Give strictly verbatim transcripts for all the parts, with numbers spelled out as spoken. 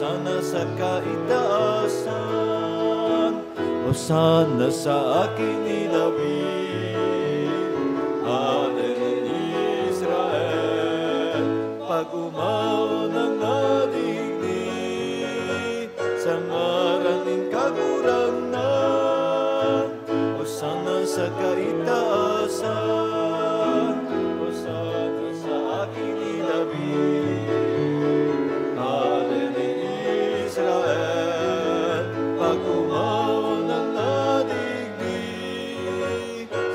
Hosana sa kaitaasan, Hosana sa aki ni David, Hade nin Israel, pag-omawon an nadigdi sa ngaran nin Kagurangnan. Hosana sa kaitaasan, Hosana sa aki ni David, Hade nin Israel, pag-omawon an nadigdi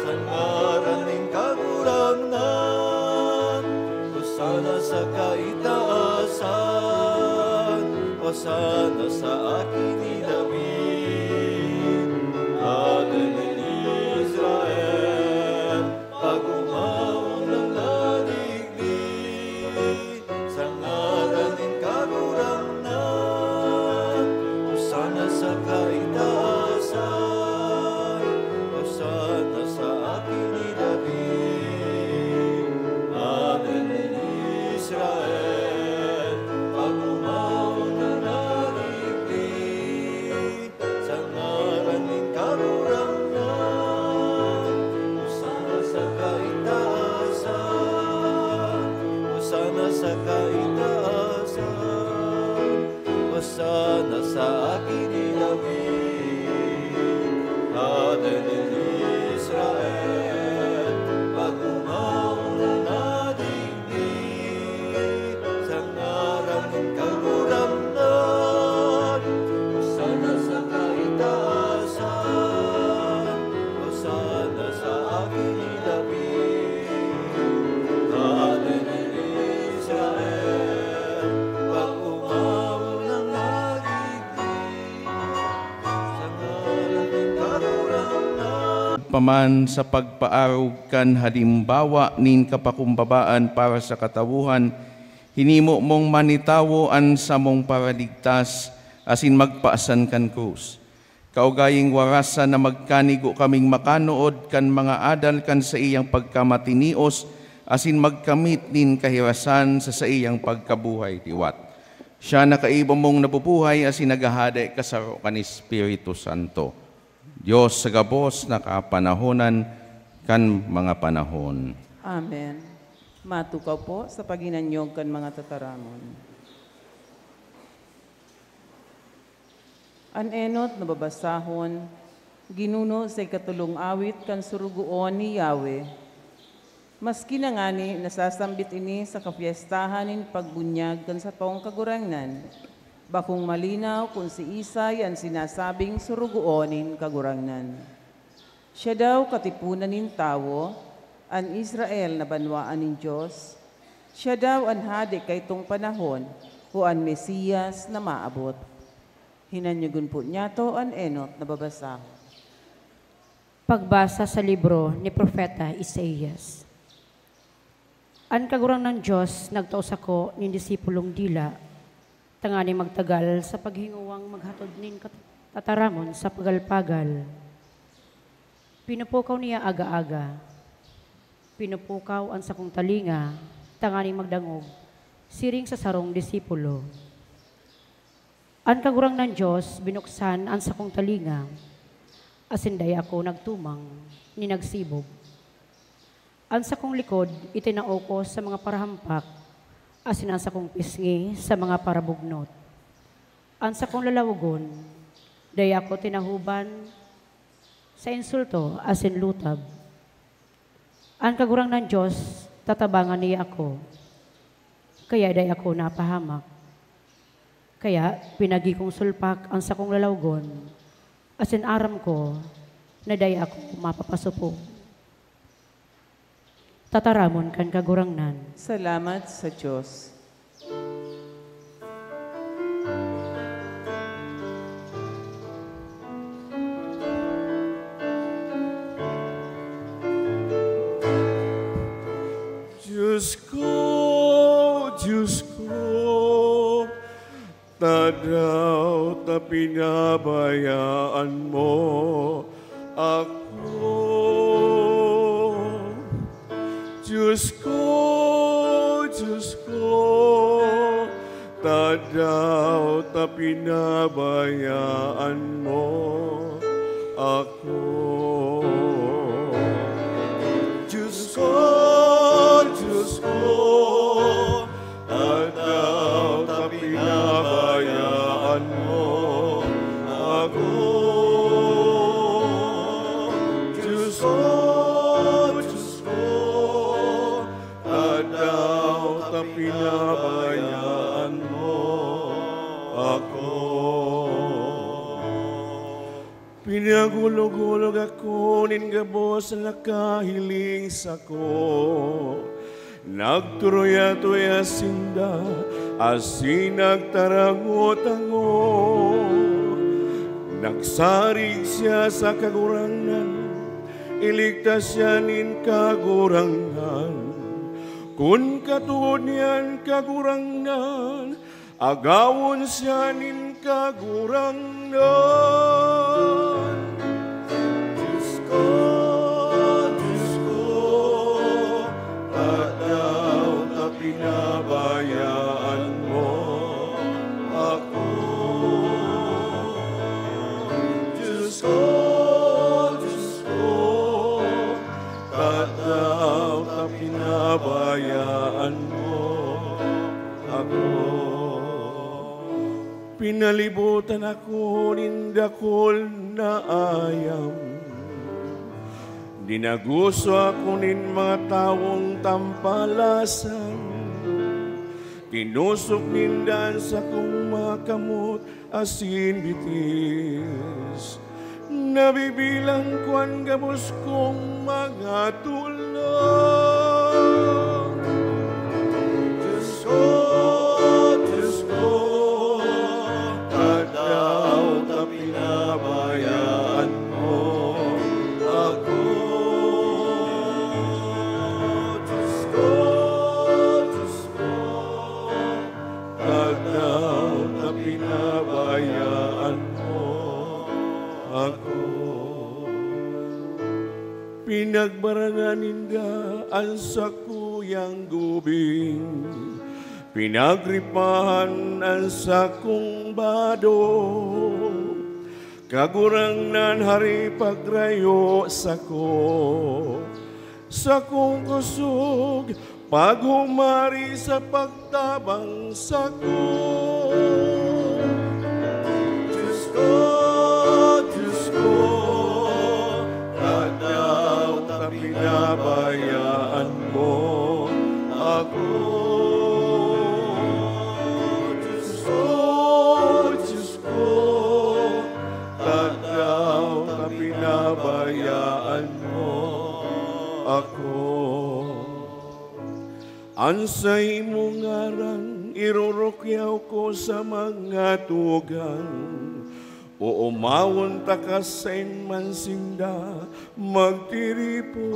sa ngaran nin Kagurangnan. Hosana sa kaitaasan, Hosana sa aki ni David, Hade nin Israel, pag-omawon an nadigdi sa ngaran nin Kagurangnan. Hosana sa kaitaasan, Hosana sa aki ni David, Hade nin Israel, pag-omawon an nadigdi sa ngaran nin Kagurangnan. Hosana sa kaitaasan, Hosana sa kaitaasan, Hosana sa aki ni David, Hade nin Israel, pag-omawon an nadigdi sa ngaran nin Kagurangnan. Hosana sa kaitaasan, Hosana sa aki ni David, Hade nin Israel, pag-omawon an nadigdi sa ngaran nin Kagurangnan. Paman sa pagpaarog kan halimbawa nin kapakumbabaan para sa katawohan, hinimo mong manitawo an samong Paraligtas asin magpasan kan krus. Kaugaying warasan na magkanigo kaming makanood kan mga adal kan saiyang pagkamatinios asin magkamit nin kahirasan sa saiyang pagkabuhay liwat. Siya na kaiba mong nabubuhay asin naghahade kasaro kan Espiritu Santo, Dios sa gabos na kapanahonan kan mga panahon. Amen. Matukaw po sa paghinanyog kan mga tataramon. An enot na babasahon, ginuno sa ikatolong awit kan surugoon ni Yahweh. Maski na ngani nasasambit ini sa kapyestahan nin pagbunyag kan satong Kagurangnan, bakong malinaw kun siisay an sinasabing surugoon nin Kagurangnan. Siya daw katiponan nin tawo, an Israel na banwaan nin Dios. Siya daw an hade kaitong panahon o an Mesias na maabot. Hinanyogon po niyato an enot na babasahon. Pagbasa sa libro ni Propeta Isaias. An Kagurangnan Dios nagtao sako nin disipulong dila, tanganing magtagal sa paghingowang maghatod nin kat-, tataramon sa pagal-pagal. Pinupukaw niya aga-aga. Pinupukaw an sakong talinga tanganing magdangog, siring sa sarong disipulo. An Kagurangnan Dios binuksan an sakong talinga, asin dai ako nagtumang ni nagsibog. An sakong likod itinao ko sa mga parahampak, asin an sakong pisngi sa mga parabugnot. An sakong lalawogon, dai ako tinahoban sa insulto asin lutab. An Kagurangnan Dios tatabangan niya ako, kaya dai ako napahamak. Kaya pinagi kong sulpak an sakong lalawogon, asin aram ko na dai ako mapapasopog. Tataramon kan Kagurangnan. Salamat sa Dios. Dios ko, Dios ko, tadaw ta pinabayaan mo ako? Dios ko, Dios ko, Tadaw ta pinabayaan mo ako? Diyos ko, Diyos ko, tadaw ta pinabayaan mo ako? Diyos ko, Diyos ko, tadaw ta pinabayaan mo ako? Pinagulog-ulog ako nin gabos na nakahiling sako. Nagturuya-tuya sinda asin nagtarango-tango. Nagsarig siya sa Kagurangnan, iligtas siya nin Kagurangnan. Kun katood niyan, Kagurangnan, agawon siya nin Kagurangnan. Diyos ko, Diyos ko, tadaw ta pinabayaan mo ako? Diyos ko, Diyos ko, tadaw ta pinabayaan mo ako? Pinalibutan ako nin dakul na ayam. Dinaguso ako nin mga tawong tampalasan. Tinosok ninda an sakong mga kamot asin bitis. Nabibilang ko an gabos kong mga tulang. Diyos ko, Diyos ko, tadaw ta pinabayaan mo ako? Diyos ko, Diyos ko, tadaw ta pinabayaan mo ako? Pinagbarangan ninda an sakuyang gubing, pinagripahan an sakong bado. Kagurangnan, hari, pagrayo sako, sakong kusog, paghumari sa pagtabang sako. Diyos ko, Diyos ko, tadaw ta pinabayaan mo ako? Diyos ko, Diyos ko, tadaw ta pinabayaan mo ako? An saimong ngaran irurukyaw ko sa mga tugang. Oomawon taka saen man sinda magtiripon.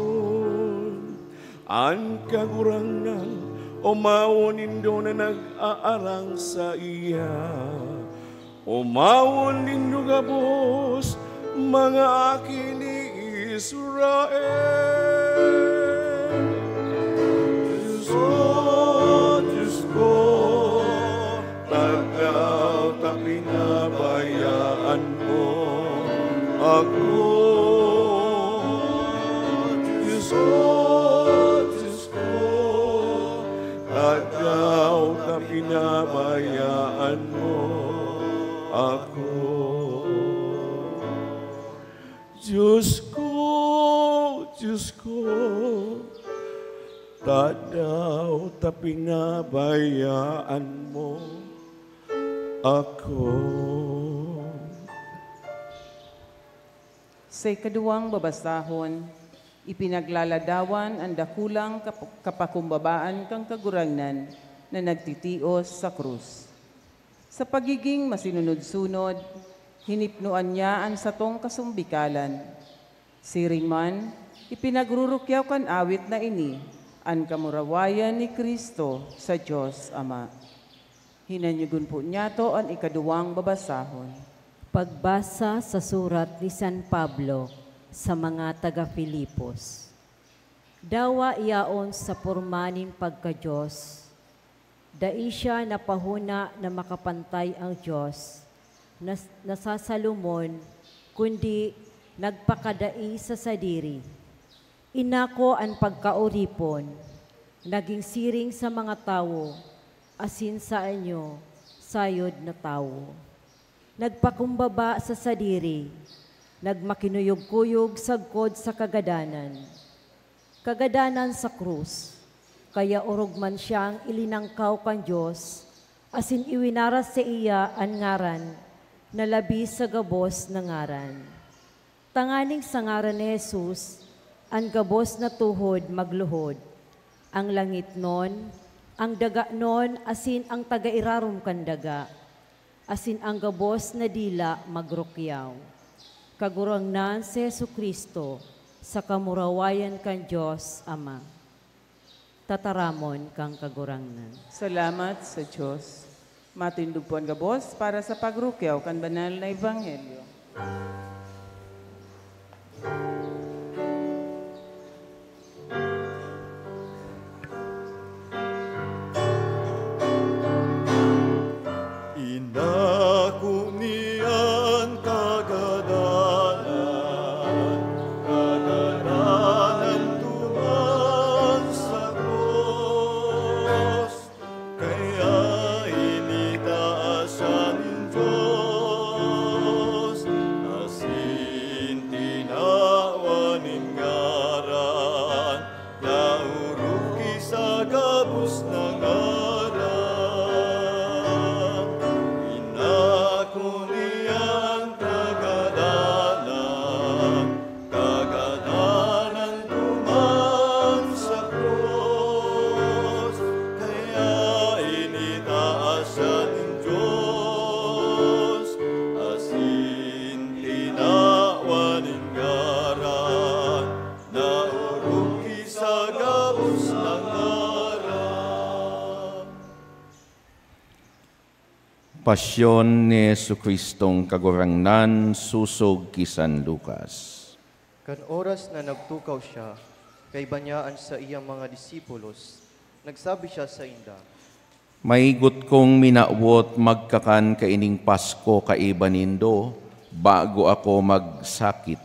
An Kagurangnan omawon nindo na nag-aarang saiya. Omawon nindo gabos, mga aki ni Israel. Diyos ko, Diyos ko, tadaw ta pinabayaan mo ako? Diyos ko, Diyos ko, tadaw ta pinabayaan mo ako? Diyos ko, Diyos ko, tadaw ta pinabayaan mo ako? Sa ikaduwang babasahon, ipinaglaladawan an dakulang kap-, kapakumbabaan kan Kagurangnan na nagtitios sa krus. Sa pagiging masinunod-sunod, hinipnoan niya an satong kasumbikalan. Siring man, ipinagrurukyaw kan awit na ini an kamurawayan ni Cristo sa Dios Ama. Hinanyogon po niyato an ikaduwang babasahon. Pagbasa sa surat ni San Pablo sa mga taga Filipos. Dawa yaon sa porma nin pagka-Dios, Dai siya napahona na makapantay ang Dios, nas-, na sa Salomon, kundi nagpakadai sa sadiri. Inako an pagkaoripon, nagin siring sa mga tawo, asin sa anyo, sayod na tawo. Nagpakumbaba sa sadiri, nagmakinuyog-kuyog sagkod sa kagadanan. Kagadanan sa krus, kaya orog man siyang ilinangkaw kan Dios, asin iwinaras saiya an ngaran na labi sa gabos na ngaran. Tanganing sa ngaran ni Jesus, an gabos na tuhod magluhod, ang langitnon, ang daganon, asin ang taga-irarom kan daga, asin ang gabos na dila magrukyaw. Kagurangnan si Jesu-Cristo, sa kamurawayan kan Dios Ama. Tataramon kan Kagurangnan. Salamat sa Dios. Matindog po an gabos para sa pagrukyaw kan banal na ebanghelyo. Inako niya an kagadanan, kagadanan duman sa krus. Kaya initaas siya nin Dios, asin tinawan nin ngaran na orog ki sa gabos na ngaran. Inako niya an kagadanan, kagadanan duman sa krus. Kaya initaas siya nin Dios, asin tinawan nin ngaran na orog ki sa gabos na ngaran. Pasyon ni Jesu-Cristong Kagurangnan sosog ki San Lucas. Kan oras na nagtukaw siya, kaiba niya an saiyang mga disipulos, nagsabi siya sainda, "Maigot kong minawot magkakan kaining Pasko kaiba nindo, bago ako magsakit.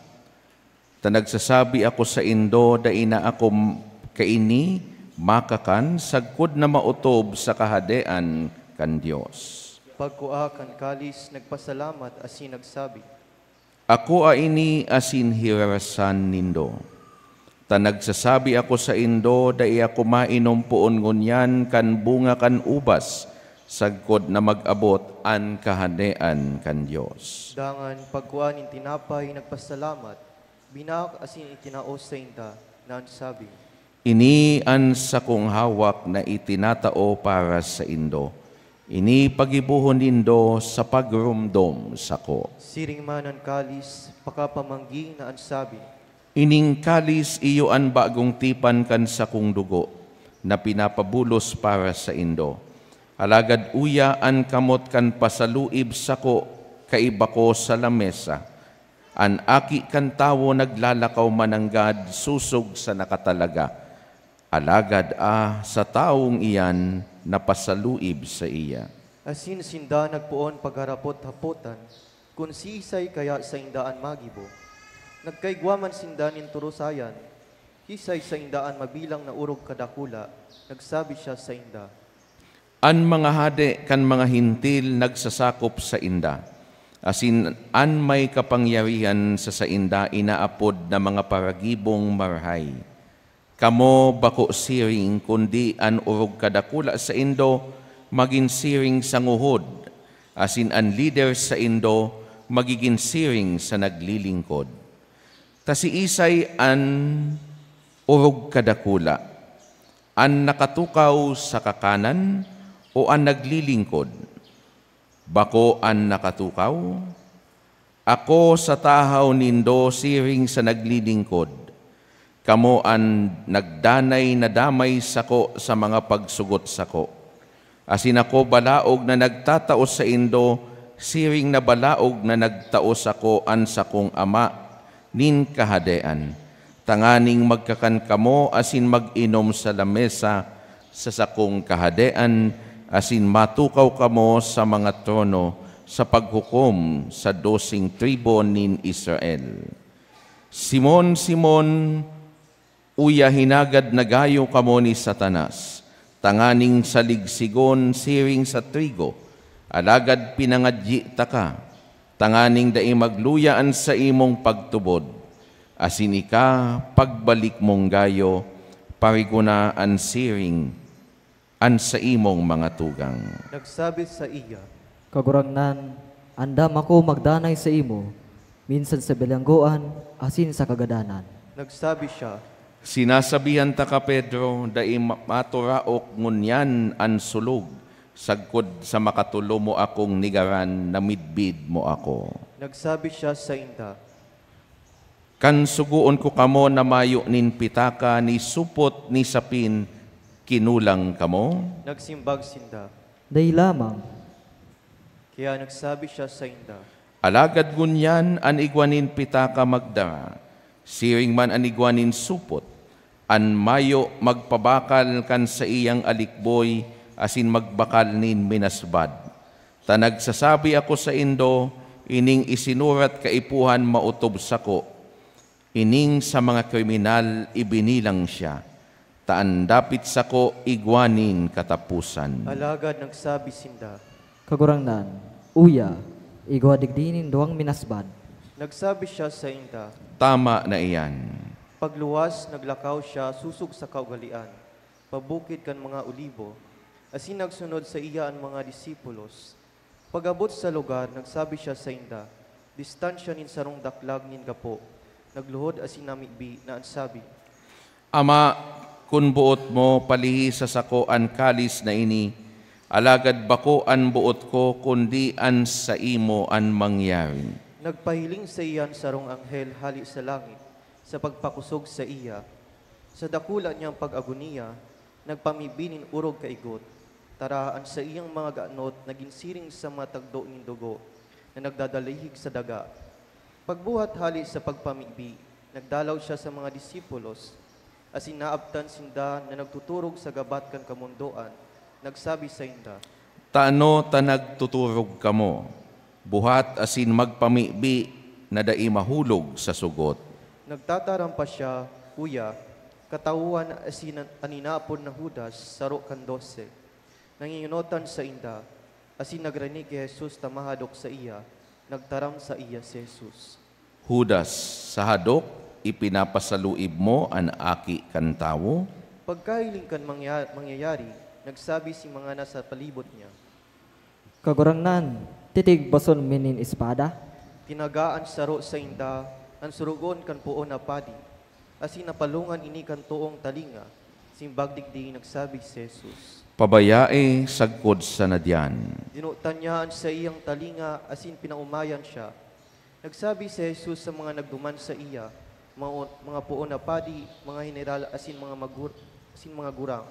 Ta nagsasabi ako saindo, dai na ako m-, kaini makakan sagkod na maotob sa Kahadean kan Dios." Pagkua kan kalis, nagpasalamat asin nagsabi, "Akoa ini asin hirarasan nindo. Ta nagsasabi ako saindo, dai ako mainom poon ngunyan kan bunga kan ubas, sagkod na mag-abot an Kahadean kan Dios." Dangan, pagkua nin tinapay, nagpasalamat, binaak asin itinao sainda, na an sabi, "Ini an sakong hawak na itinatao para saindo. Ini pagibohon nindo sa pagromdom sako." Siring man an kalis, pakapamanggi, na an sabi, "Ining kalis iyo an bagong tipan kan sakong dugo, na pinapabulos para saindo. Alagad uya an kamot kan pasaluib sako kaiba ko sa lamesa. An Aki kan Tawo naglalakaw mananggad sosog sa nakatalaga, alagad, ah, sa tawong iyan na pasaluib saiya." Asin sinda nagpoon pagharapot-hapotan kun siisay kaya sainda an magibo. Nagkaigwa man sinda nin turusayan, kisay sainda an mabilang na orog kadakula, nagsabi siya sainda, "An mga hade kan mga Hentil nagsasakop sainda, asin an may kapangyarihan sa sainda inaapod na mga paragibong marahay. Kamo bako siring, kundi an orog kadakula saindo magin siring sa nguhod, asin an lider saindo magigin siring sa naglilingkod. Ta siisay an orog kadakula? An nakatukaw sa kakanan o an naglilingkod? Bako an nakatukaw? Ako sa tahaw nindo siring sa naglilingkod. Kamo an nagdanay na damay sako sa mga pagsugot sako. Asin ako balaog na nagtatao saindo, siring na balaog na nagtao sako an sakong Ama nin Kahadean, tanganing magkakan kamo asin mag-inom sa lamesa sa sakong Kahadean, asin matukaw kamo sa mga trono sa paghukom sa doseng tribu nin Israel. Simon, Simon, uya hinagad na gayo kamo ni Satanas, tanganing saligsigon siring sa trigo, alagad pinangadyi taka, tanganing dai magluya an saimong pagtubod, asin ika, pagbalik mong gayo, parigona an siring an saimong mga tugang. Nagsabi saiya, "Kagurangnan, andam ako magdanay saimo, minsan sa bilanggoan asin sa kagadanan." Nagsabi siya, "Sinasabihan taka, Pedro, dai ma-, maturaok ngunyan an sulog, sagkod sa makatolo mo akong negaran na midbid mo ako." Nagsabi siya sainda, "Kan sugoon ko kamo na mayo nin pitaka ni supot ni sapin, kinulang kamo?" Nagsimbag sinda, "Dai lamang." Kaya nagsabi siya sainda, "Alagad ngunyan an igwa nin pitaka magdara, siring man an igwa nin supot, an mayo magpabakal kan saiyang alikboy asin magbakal nin minasbad. Ta nagsasabi ako saindo, ining isinurat kaipuhan maotob sako, ining sa mga kriminal ibinilang siya, ta an dapit sako igwa nin kataposan." Alagad nagsabi sinda, "Kagurangnan, uya, igwa digdi nin duwang minasbad." Nagsabi siya sainda, "Tama na iyan." Pagluwas, naglakaw siya sosog sa kaugalean, pabukid kan mga Olibo, asin nagsunod saiya an mga disipulos. Pag-abot sa lugar, nagsabi siya sainda, distansya nin sarong daklag nin gapo, nagluhod asin namibi na an sabi, "Ama, kun boot mo, palihi sa sako an kalis na ini, alagad bako an boot ko, kundi an saimo an mangyari." Nagpahiling saiya an sarong anghel hale sa langit, sa pagpakosog saiya. Sa dakula niyang pag-agoniya, nagpamibi nin orog kaigot. Tara, an saiyang mga ganot nagin siring sa mga tagdo nin dugo na nagdadalihig sa daga. Pagbuhat hale sa pagpamibi, nagdalaw siya sa mga disipulos, asin naabtan sinda na nagtuturog sa gabat kan kamondoan. Nagsabi sainda, "Tano ta nagtuturog kamo? Buhat asin magpamibi na dai mahulog sa sugot." Nagtataram pa siya, "Uya, katawohan asin an inapod na Judas, saro kan dose." Nanginginutan sainda, asin nagrani ki Jesus ta mahadok saiya, nagtaram saiya si Jesus, "Judas, sa hadok, ipinapasaluib mo an Aki kan Tawo?" Pagkahiling kan mangya-, mangyayari, nagsabi si mga nasa palibot niya, "Kagurangnan, titigboson mi nin espada?" Tinagaan saro sainda an surugon kan poon na padi, asin napalungan ini kan toong talinga. Simbag digdi, nagsabi si Jesus, "Pabayae sagkod sana diyan." Dinutan niya an saiyang talinga asin pinaomayan siya. Nagsabi si Jesus sa mga nagduman saiya, mga, mga poon na padi, mga heneral asin mga magur-, asin mga gurang,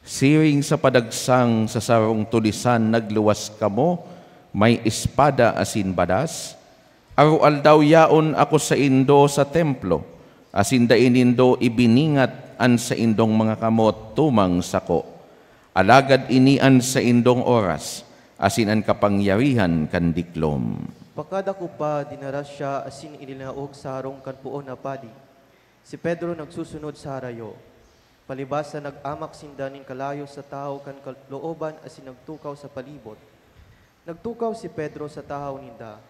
"Siring sa padagsang sa sarong tulisan nagluwas kamo, may espada asin badas? Aroaldaw yaon ako saindo sa templo, asin dai nindo ibiningat an saindong mga kamot tumang sako. Alagad ini an saindong oras, asin an kapangyarihan kan diklom." Pakadako pa, dinara siya asin ilinaog sa harong kan poon na padi. Si Pedro nagsusunod sa harayo. Palibasa, nag-amak sinda nin kalayo sa tahaw kan kalooban asin nagtukaw sa palibot. Nagtukaw si Pedro sa tahaw ninda.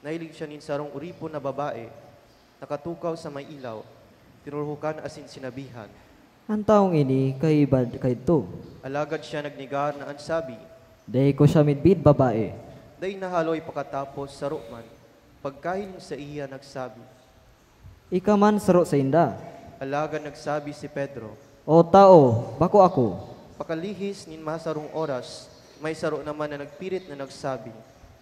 Nahiling siya nin sarong oripon na babae, nakatukaw sa may ilaw, tinuruhokan asin sinabihan, "An tawong ini kaiba kaidto." Alagad siya nagnegar na an sabi, "Dai ko siya midbid, babae." Dai nahaloy pakatapos saro man. Pagkahiling saiya, nagsabi, "Ika man saro sainda." Alagad nagsabi si Pedro, "O tawo, bako ako." Pakalihis nin masarong oras, may saro naman na nagpirit na nagsabi,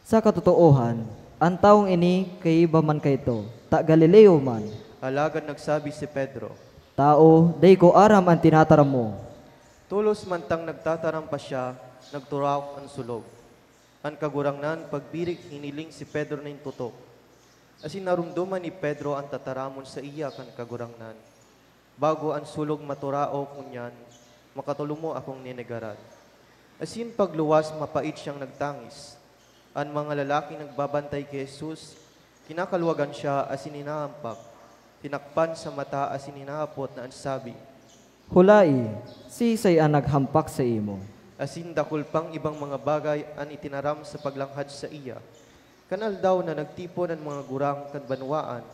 "Sa katotoohan, an tawong ini kaiba man kaidto, ta Galileo man." Alagad nagsabi si Pedro, "Tawo, dai ko aram an tinataram mo." Tolos mantang nagtataram pa siya, nagturaok an sulog. An Kagurangnan, pagbirik, hiniling si Pedro nin tutok, asin naromdoman ni Pedro an tataramon saiya kan Kagurangnan, "Bago an sulog maturaok ngunyan, makatolo mo akong nenegaran." Asin pagluwas mapait siyang nagtangis. An mga lalaking nagbabantay ki Jesus, kinakalwagan siya asin hinahampak, tinakpan sa mata asin hinahapot na an sabi, "Hulai, siisay an naghampak saimo?" Asin dakul pang ibang mga bagay an itinaram sa paglanghad saiya. Kan aldaw na nagtipon an mga gurang kan banwaan,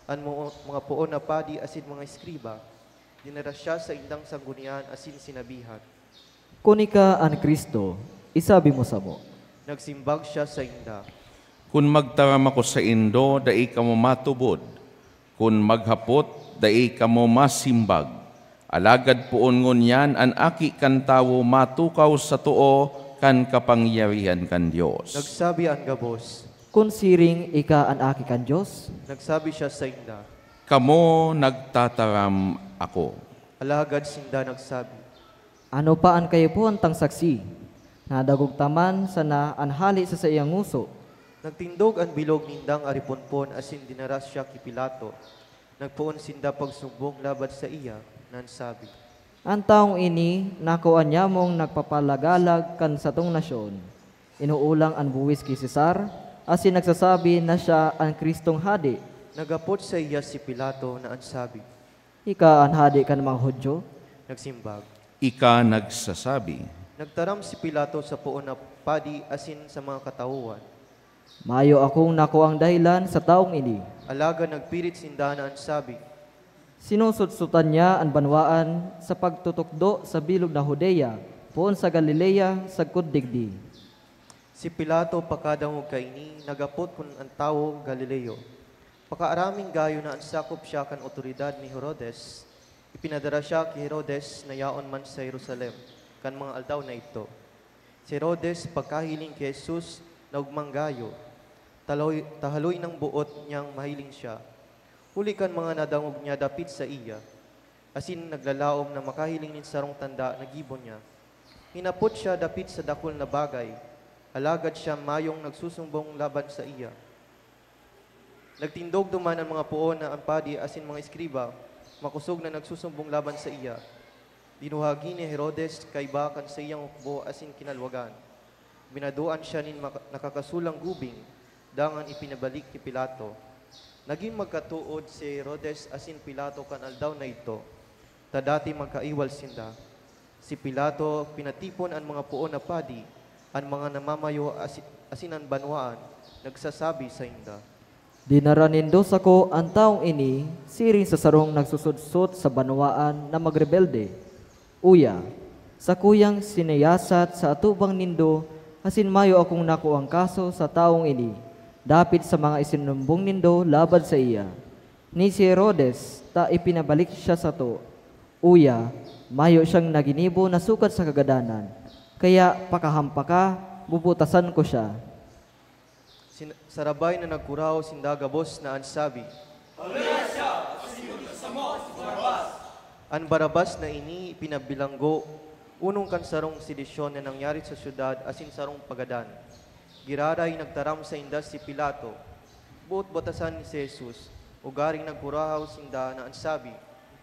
an mo-, mga poon na padi asin mga eskriba, dinara siya saindang sanggunian asin sinabihan, "Kun ika an Cristo, isabi mo samo." Nagsimbag siya sainda, "Kun magtaram ako saindo, dai kamo matubod. Kun maghapot, dai kamo masimbag. Alagad poon ngunyan an Aki kan Tawo matukaw sa too kan kapangyarihan kan Dios." Nagsabi an gabos, "Kun siring ika an Aki kan Dios?" Nagsabi siya sainda, "Kamo nagtataram ako." Alagad sinda nagsabi, "Ano pa an kaipuhan tang saksi? Nadagog ta man sana an hale sa saiyang ngoso." Nagtindog an bilog nindang ariponpon asin dinara siya ki Pilato. Nagpoon sinda pagsumbong laban saiya, na nagsabi, "An tawong ini nakua niyamong nagpapalagalag kan satong nasyon. Inuulang an buhis ki Cesar, asin nagsasabi na siya an Cristong hade." Naghapot saiya si Pilato na nagsabi, "Ika an hade kan mga Judio?" Nagsimbag, "Ika nagsasabi." Nagtaram si Pilato sa poon na padi asin sa mga katawuhan, "Mayo akong nakuang dahelan sa tawong ini." Alagad nagpirit sinda na nagsabi, "Sinusutsotan niya an banwaan sa pagtutukdo sa bilog na Judea poon sa Galilea sagkod digdi." Si Pilato, pakadangog kaini, naghapot kun an tawo Galileo. Pakaaraman gayo na an sakop siya kan awtoridad ni Herodes, ipinadara siya ki Herodes na yaon man sa Jerusalem kan mga aldaw na idto. Si Herodes, pagkahiling ki Jesus, naogma gayo, taloy-, tahaloy nang boot niyang mahiling siya, huli kan mga nadangog niya dapit saiya, asin naglalaom na makahiling nin sarong tanda na gibo niya. Hinapot siya dapit sa dakul na bagay, alagad siya mayong nagsusumbong laban saiya. Nagtindog duman an mga poon na an padi asin mga eskriba, makosog na nagsusumbong laban saiya. Dinuhagi ni Herodes kaiba kan saiyang hukbo asin kinalwagan. Binadoan siya nin maka-, nakakasulang gubing, dangan ipinabalik ki Pilato. Nagin magkatood si Herodes asin Pilato kan aldaw na idto, ta dati magkaiwal sinda. Si Pilato pinatipon an mga poon na padi, an mga namamayo asi-, asin an banwaan, nagsasabi sainda, "Dinara nindo sako an tawong ini siring sa sarong nagsusudsot sa banwaan na magrebelde. Uya, sakuyang sinayasat sa atubang nindo, asin mayo akong nakuang kaso sa tawong ini, dapit sa mga isinumbong nindo laban saiya. Ni si Herodes ta ipinabalik siya sato. Uya, mayo siyang naginibo na sukad sa kagadanan. Kaya pakahampaka, bubutasan ko siya." Sin-, sarabay na nagkurahaw sinda gabos na nagsabi, "Palayan siya, asin igwa samo si Barrabas!" An Barrabas na ini pinabilanggo, onong kan sarong sedisyon na nangyari sa syudad asin sarong pagadan. Giraray nagtaram sainda si Pilato, boot butasan si Jesus, ugaring nagkurahaw sinda na nagsabi,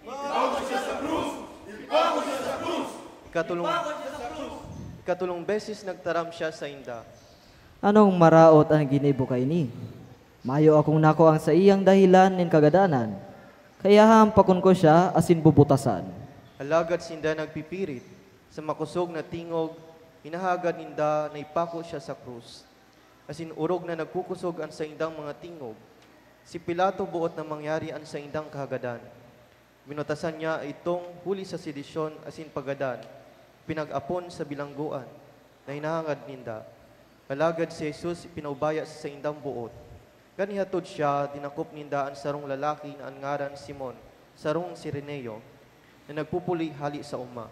"Ipako siya sa krus! Ipako siya sa krus! Ikatulong, Ipako siya sa krus!" Ikatulong beses nagtaram siya sainda, "Anong maraot an ginibo kaini? Mayo akong nakuang saiyang dahelan nin kagadanan, kaya hahampakon ko siya asin bubutasan." Alagad sinda nagpipirit, sa makosog na tingog, hinahagad ninda na ipako siya sa krus. Asin orog na nagkukosog an saindang mga tingog, si Pilato boot na mangyari an saindang kahagadan. Binutasan niya itong huli sa sedisyon asin pagadan, pinag-apon sa bilanggoan na hinahangad ninda. Alagad si Jesus pinaubaya sa saindang boot. Kan ihatod siya, dinakop ninda an sarong lalaki na an ngaran Simon, sarong Cireneo, na nagpupuli hale sa oma.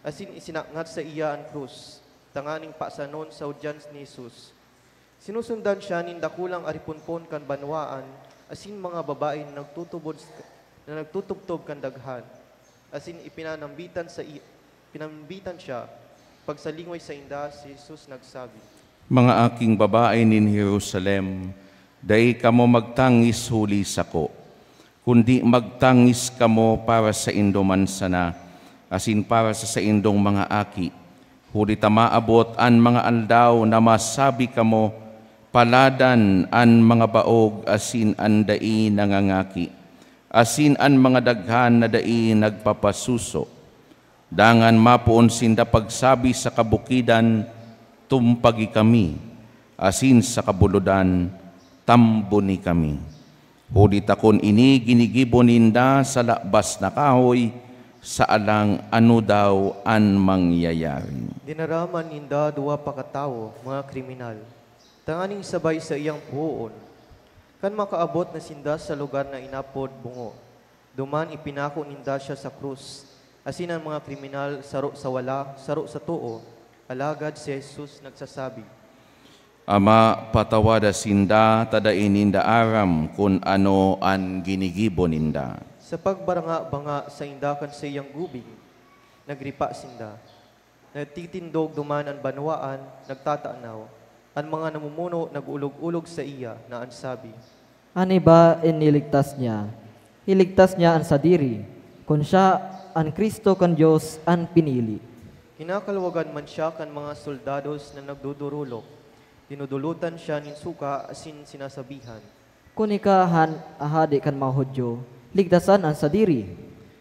Asin isinakngat saiya an krus, tanganing pasanon sa hudyan ni Jesus. Sinusundan siya nin dakulang ariponpon kan banwaan asin mga babae na nagtutubod, na nagtutubtob kan daghan, asin ipinanambitan sa i-, pinambitan siya. Pagsalingoy sainda, si Jesus nagsabi, "Mga aking babae nin Jerusalem, dai kamo magtangis huli sako, kundi magtangis kamo para saindo man sana, asin para sa saindong mga aki. Huli ta maabot an mga aldaw na masabi kamo, "Paladan an mga baog asin an dai nangangaki, asin an mga daghan na dai nagpapasuso." Dangan mapoon sinda pagsabi sa kabukidan, "Tumpagi kami," asin sa kabulodan, "Tamboni kami." Huli ta kun ini ginigibo ninda sa labas na kahoy, saalang ano daw an mangyayari? Dinaraman ninda duwa pa katawo, mga kriminal, tanganing sabay saiyang puhoon. Kan makaabot na sinda sa lugar na inapod Bungo, duman ipinako ninda siya sa krus, asin an mga kriminal, saro sa wala, saro sa too. Alagad si Jesus nagsasabi, "Ama, patawada sinda, ta dai ninda aram kun ano an ginigibo ninda." Sa pagbaranga-banga sainda kan saiyang gubing, nagripa sinda. Nagtitindog duman an banwaan, nagtatanaw. An mga namumuno nag-olog-olog saiya na an sabi, "An iba iniligtas niya, iligtas niya an sadiri, kun siya an Cristo kan Dios, an pinili." Kinakalwagan man siya kan mga soldados na nagdodorolok. Dinodolotan siya nin suka asin sinasabihan, "Kun ika an hade kan mga Judio, ligtasan an sadiri."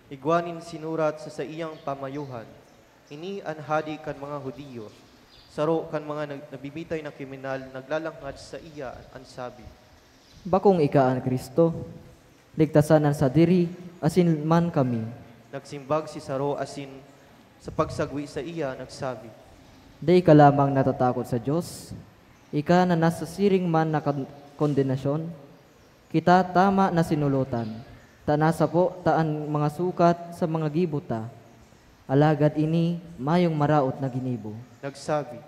Igwa nin sinurat sa saiyang pamayohan, "Ini an hade kan mga Judio." Saro kan mga nag-, nabibitay na kriminal naglalanghad saiya an sabi, "Bakong ika an Cristo? Ligtasan an sadiri asin man kami." Nagsimbag si saro asin sa pagsagwi saiya nagsabi, "Dai ka lamang natatakot sa Dios, ika na nasa siring man na kon-, kondenasyon? Kita tama na sinulotan, ta nasapo ta an mga sukat sa mga gibo ta. Alagad ini mayong maraot na ginibo." Nagsabi,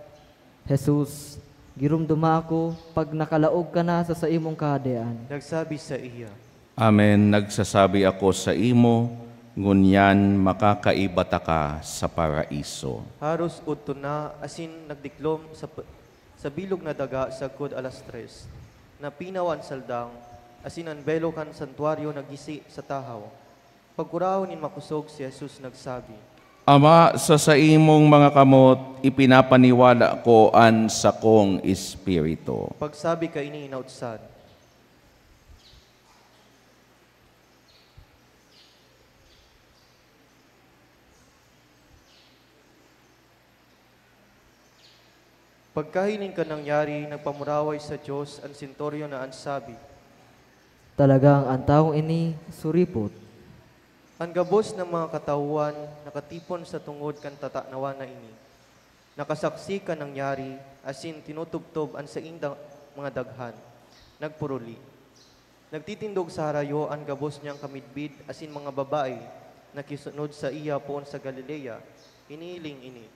"Jesus, giromdoma ako pag nakalaog ka na sa saimong Kahadean." Nagsabi saiya, "Amen, nagsasabi ako saimo, ngunyan makakaiba taka sa Paraiso." Haros udto na asin nagdiklom sa p-, sa bilog na daga sagkod alas tres. Napinaw an saldang, asin an belo kan santuaryo nagisi sa tahaw. Pagkurahaw nin makosog, si Jesus nagsabi, "Ama, sa saimong mga kamot ipinapaniwala ko an sakong espiritu." Pagsabi kaini, nautsan. Pagkahiling kan nangyari, nagpamuraway sa Dios an senturyon na an sabi, "Talagang an tawong ini suripot." An gabos na mga katawhan nakatipon sa tungod kan tatanawan na ini. Nakasaksi kan nangyari, asin tinutubtob an saindang mga daghan. Nagpuruli. Nagtitindog sa harayo an gabos niyang kamidbid asin mga babae na kisunod saiya poon sa Galilea. Hinihiling ini.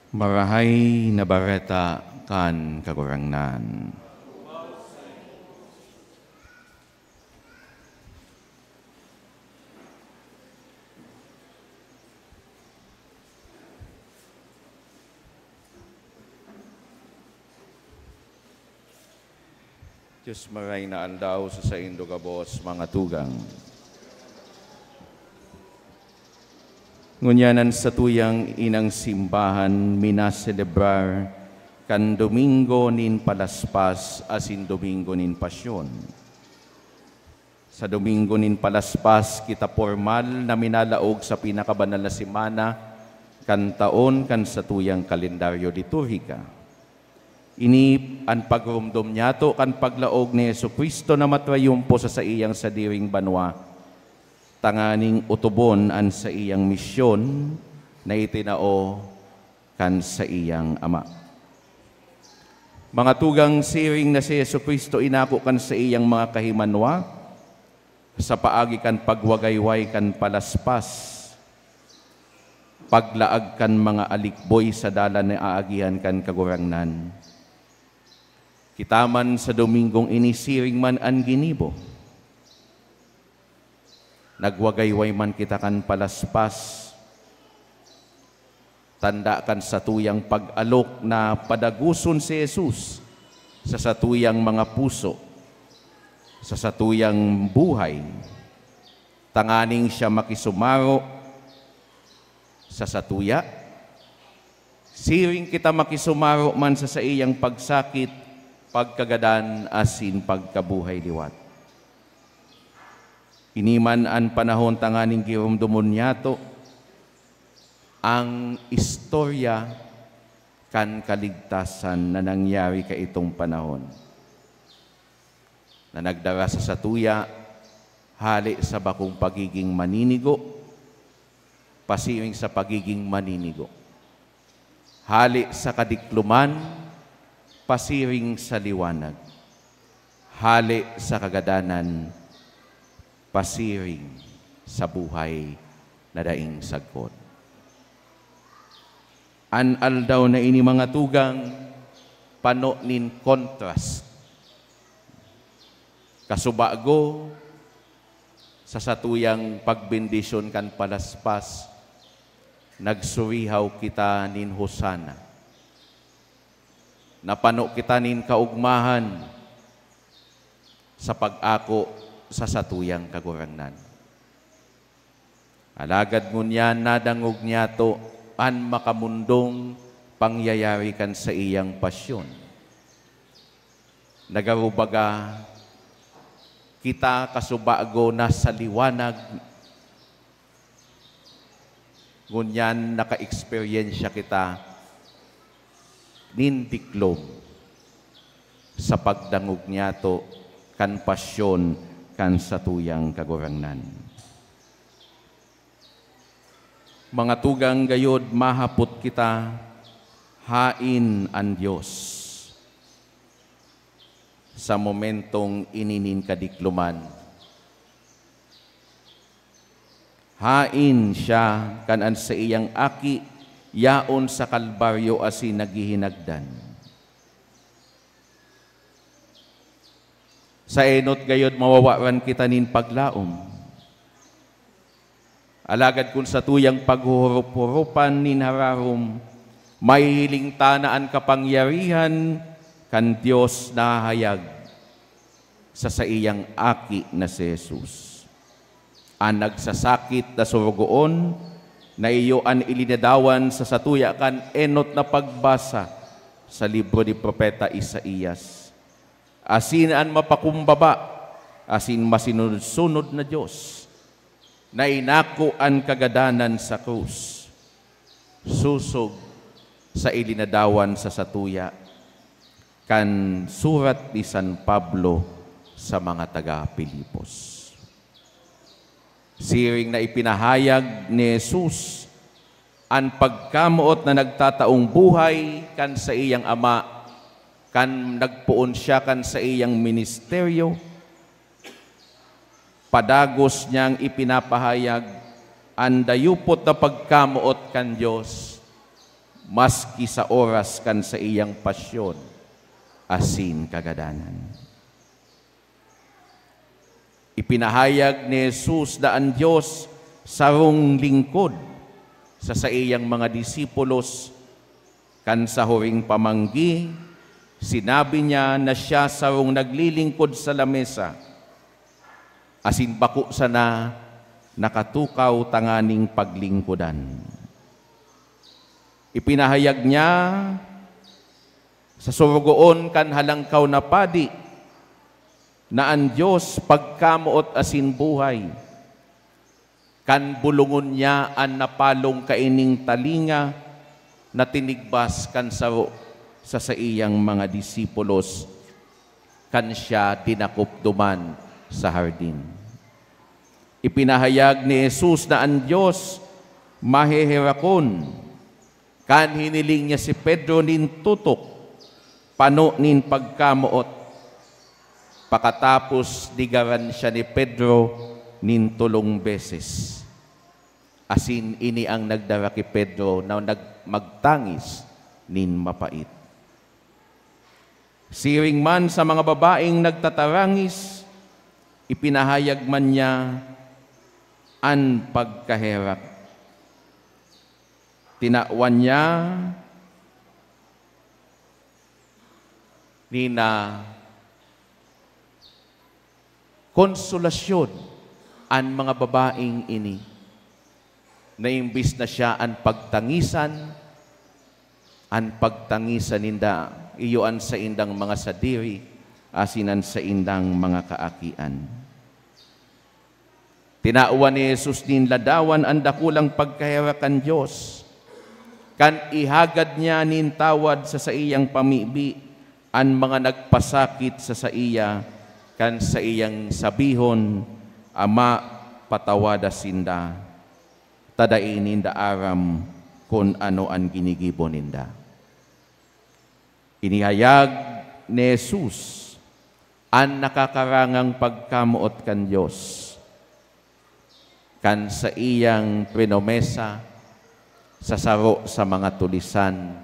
Marahay na Bareta kan Kagurangnan. Dios maray na aldaw sa saindo gabos, mga tugang. Ngunyan an satuyang inang simbahan minaselebrar kan Domingo nin Palaspas asin Domingo nin Pasyon. Sa Domingo nin Palaspas, kita pormal na minalaog sa pinakabanal na semana kan taon kan satuyang kalendaryo liturhika. Ini an pagromdom nyato kan paglaog ni Jesu-Cristo na matrayumpo sa saiyang sadiring banwa, tanganing otobon an saiyang misyon na itinao kan saiyang Ama. Mga tugang, siring na si Jesu-Cristo inako kan saiyang mga kahimanwa, sa paagi kan pagwagayway kan Palaspas, paglaag kan mga alikboy sa dalan na aagihan kan Kagurangnan. Kita man sa Domingong ini siring man an ginibo. Nagwagayway man kita kan Palaspas, tanda kan satuyang pag-alok na padagoson si Jesus sa satuyang mga puso, sa satuyang buhay, tanganing siya makisumaro sa satuya, siring kita makisumaro man sa saiyang pagsakit, pagkagadan, asin pagkabuhay liwat. Ini man an panahon tanganing giromdomon niyato ang istorya kan kaligtasan na nangyari kaitong panahon, na nagdara sa satuya hale sa bakong pagiging maninigo, pasiring sa pagiging maninigo, hale sa kadikloman, pasiring sa liwanag, hale sa kagadanan, pasiring sa buhay na daing sagkod. An aldaw na ini, mga tugang, pano nin kontras. Kasubago, sa satuyang pagbendisyon kan palaspas, nagsurihaw kita nin Hosanna. Napano kita nin kaogmahan sa pag-ako sa satuyang Kagurangnan. Alagad ngunyan nadangog niyato an makamundong pangyayari kan saiyang pasyon. Nagarubaga, kita kasubago na sa liwanag, ngunyan naka-eksperyensya kita nin diklom sa pagdangog niyato kan pasyon kan satuyang Kagurangnan. Mga tugang, gayod mahapot kita, hain an Dios sa momentong ini nin kadikloman? Hain siya kan an saiyang Aki yaon sa Kalbaryo asin naghihinagdan? Sa enot gayod mawawaran kita nin paglaom. Alagad kun satuyang paghuhurup-hurupan nin hararom, mahihiling ta na an kapangyarihan kan Dios nahahayag sa saiyang Aki na si Jesus, an nagsasakit na sorogoon, na iyo an ilinadawan sa satuya kan enot na pagbasa sa libro ni Propeta Isaias. Asin an mapakumbaba asin masunod-sunod na Dios, na inako an kagadanan sa krus, sosog sa ilinadawan sa satuya kan surat ni San Pablo sa mga taga-Filipos. Siring na ipinahayag ni Jesus an pagkamoot na nagtataong buhay kan saiyang Ama, kan nagpoon siya kan saiyang ministeryo, padagos niyang ipinapahayag an dayupot na pagkamoot kan Dios, maski sa oras kan saiyang pasyon asin kagadanan. Ipinahayag ni Jesus na an Dios sarong lingkod sa saiyang mga disipulos. Kan sa huring pamanggi, sinabi niya na siya sarong naglilingkod sa lamesa, asin bako sana nakatukaw tanganing paglingkodan. Ipinahayag niya sa sorogoon kan Halangkaw na Padi na an Dios pagkamoot asin buhay. Kan bolongon niya an napalong kaining talinga na tinigbas kan saro sa saiyang mga disipulos kan siya dinakop duman sa hardin. Ipinahayag ni Jesus na an Dios maheherakon kan hiniling niya si Pedro nin tutok, pano nin pagkamoot. Pakatapos, negaran siya ni Pedro nin tolong beses. Asin ini ang nagdara ki Pedro na nag-, magtangis nin mapait. Siring man sa mga babaeng nagtatarangis, ipinahayag man niya an pagkaherak. Tinawan niya nin, ah, konsolasyon An mga babaeng ini, na imbis na siya an pagtangisan, an pagtangisan ninda iyo an saindang mga sadiri asin an saindang mga kaakian. Tinawan ni Jesus nin ladawan an dakulang pagkaherak kan Dios, kan ihagad niya nin tawad sa saiyang pamibi an mga nagpasakit sa saiya, kan saiyang sabihon, "Ama, patawada sinda, ta dai ninda aram kun ano an ginigibo ninda." Inihayag ni Jesus an nakakarangang pagkamoot kan Dios, kan saiyang prinomesa sa saro sa mga tulisan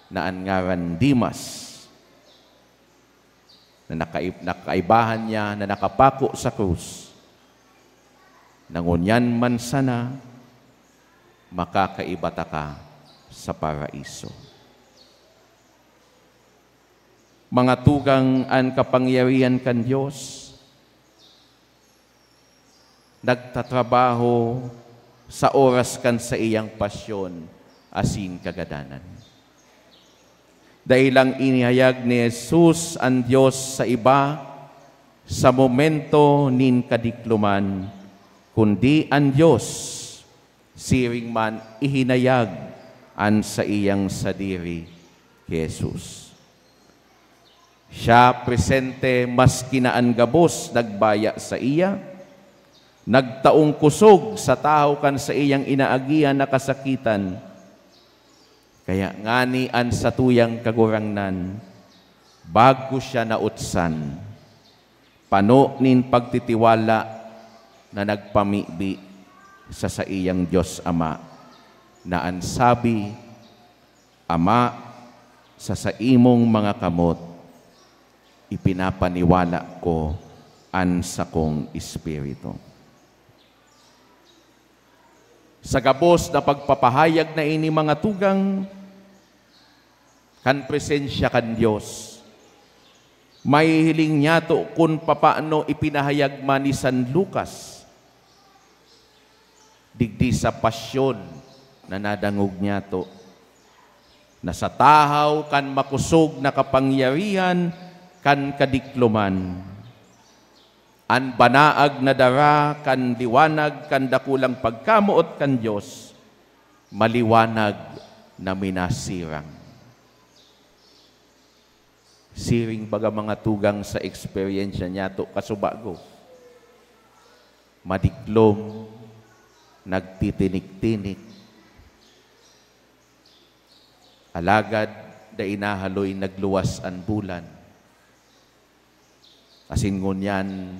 na an ngaran Dimas, na nakaib-, nakaibahan niya na nakapako sa krus, na ngunyan man sana makakaiba taka sa paraiso. Mga tugang, an kapangyarihan kan Dios nagtatrabaho sa oras kan saiyang pasyon asin kagadanan. Dai lang inihayag ni Jesus an Dios sa iba sa momento nin kadikloman, kundi an Dios siring man ihinayag an saiyang sadiri ki Jesus. Siya presente maski na an gabos nagbaya saiya, nagtaong kosog sa tahaw kan saiyang inaagihan na kasakitan. Kaya ngani an satuyang Kagurangnan, bago siya nautsan, pano nin pagtitiwala na nagpamibi sa saiyang Dios Ama, na an sabi, "Ama, sa saimong mga kamot, ipinapaniwala ko an sakong espiritu." Sa gabos na pagpapahayag na ini, mga tugang, kan presensya kan Dios, mahihiling nyato kun papaano ipinahayag man ni San Lucas digdi sa pasyon na nadangog nyato, na sa tahaw kan makosog na kapangyarihan kan kadikloman, an banaag na dara kan liwanag kan dakulang pagkamoot kan Dios, maliwanag na minasirang. Siring baga, mga tugang, sa eksperyensya nyato kasubago. Madiklom, nagtitinik-tinik. Alagad dai nahaloy nagluwas an bulan. Asin ngunyan,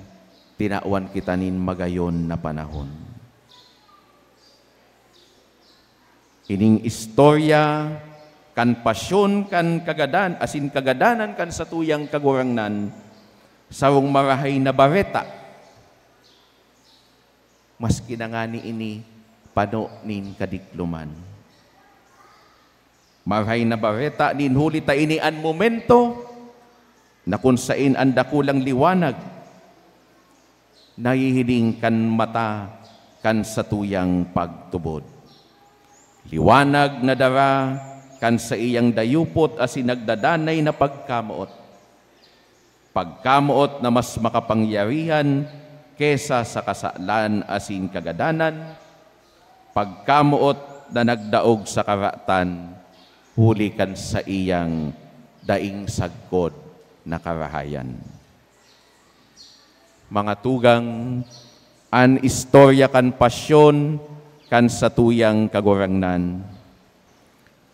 tinawan kita nin magayon na panahon. Ining istorya kan pasyon kan kagadan-, asin kagadanan kan satuyang Kagurangnan, sarong marahay na bareta. Maski na ngani ini pano nin kadikloman. Marahay na bareta nin huli ta ini an momento na kun saen an dakulang liwanag nahihiling kan mata kan satuyang pagtubod. Liwanag na dara kan saiyang dayupot asin nagdadanay na pagkamoot. Pagkamoot na mas makapangyarihan kesa sa kasalan asin kagadanan, pagkamoot na nagdaog sa karatan huli kan saiyang daing sagkod na karahayan. Mga tugang, an istorya kan pasyon kan satuyang Kagurangnan,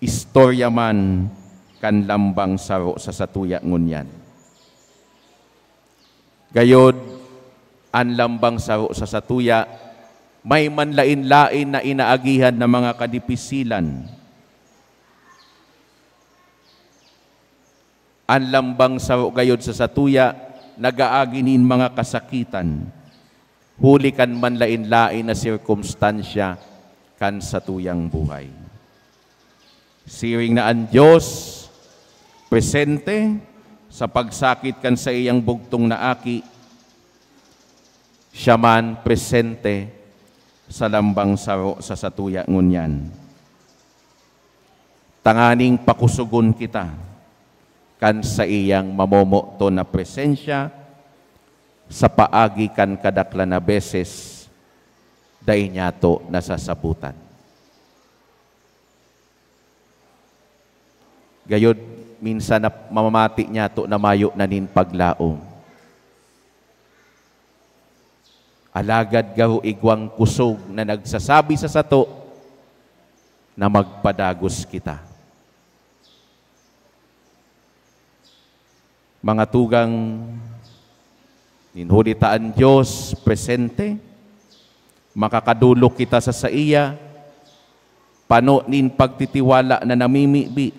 istorya man kan lambang saro sa satuya ngunyan. Gayod, an lambang saro sa satuya, may manlaen-laen na inaagihan na mga kadipisilan. An lambang saro gayod sa satuya nag-aagi nin mga kasakitan, huli kan manlaen-laen na sirkumstansya kan satuyang buhay. Siring na an Dios presente sa pagsakit kan saiyang bugtong na Aki, Siya man presente sa lambang saro sa satuya ngunyan, tanganing pakusogon kita kan saiyang mamomoton na presensya sa paagi kan kadaklan na beses dai niyato nasasabutan. Gayod, minsan na mamamati niyato na mayo na nin paglaom. Alagad garo igwang kusog na nagsasabi sa sato na magpadagos kita. Mga tugang, nin huli ta an Dios presente, makakadolok kita sa saiya, pano nin pagtitiwala na namimibi,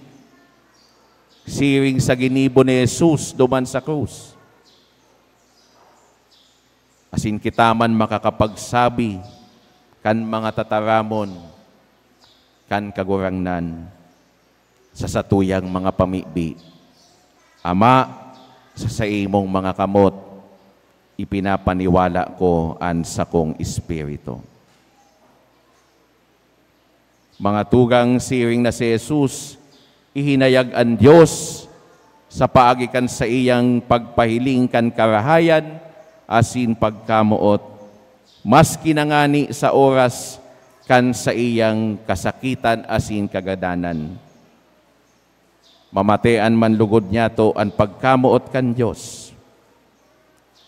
siring sa ginibo ni Jesus duman sa krus. Asin kita man makakapagsabi kan mga tataramon kan Kagurangnan sa satuyang mga pamibi, "Ama, sa saimong mga kamot ipinapaniwala ko an sakong espiritu." Mga tugang, siring na si Jesus, ihinayag an Dios sa paagi kan saiyang pagpahiling kan karahayan asin pagkamoot, maski na ngani sa oras kan saiyang kasakitan asin kagadanan. Mamatean man lugod niyato an pagkamoot kan Dios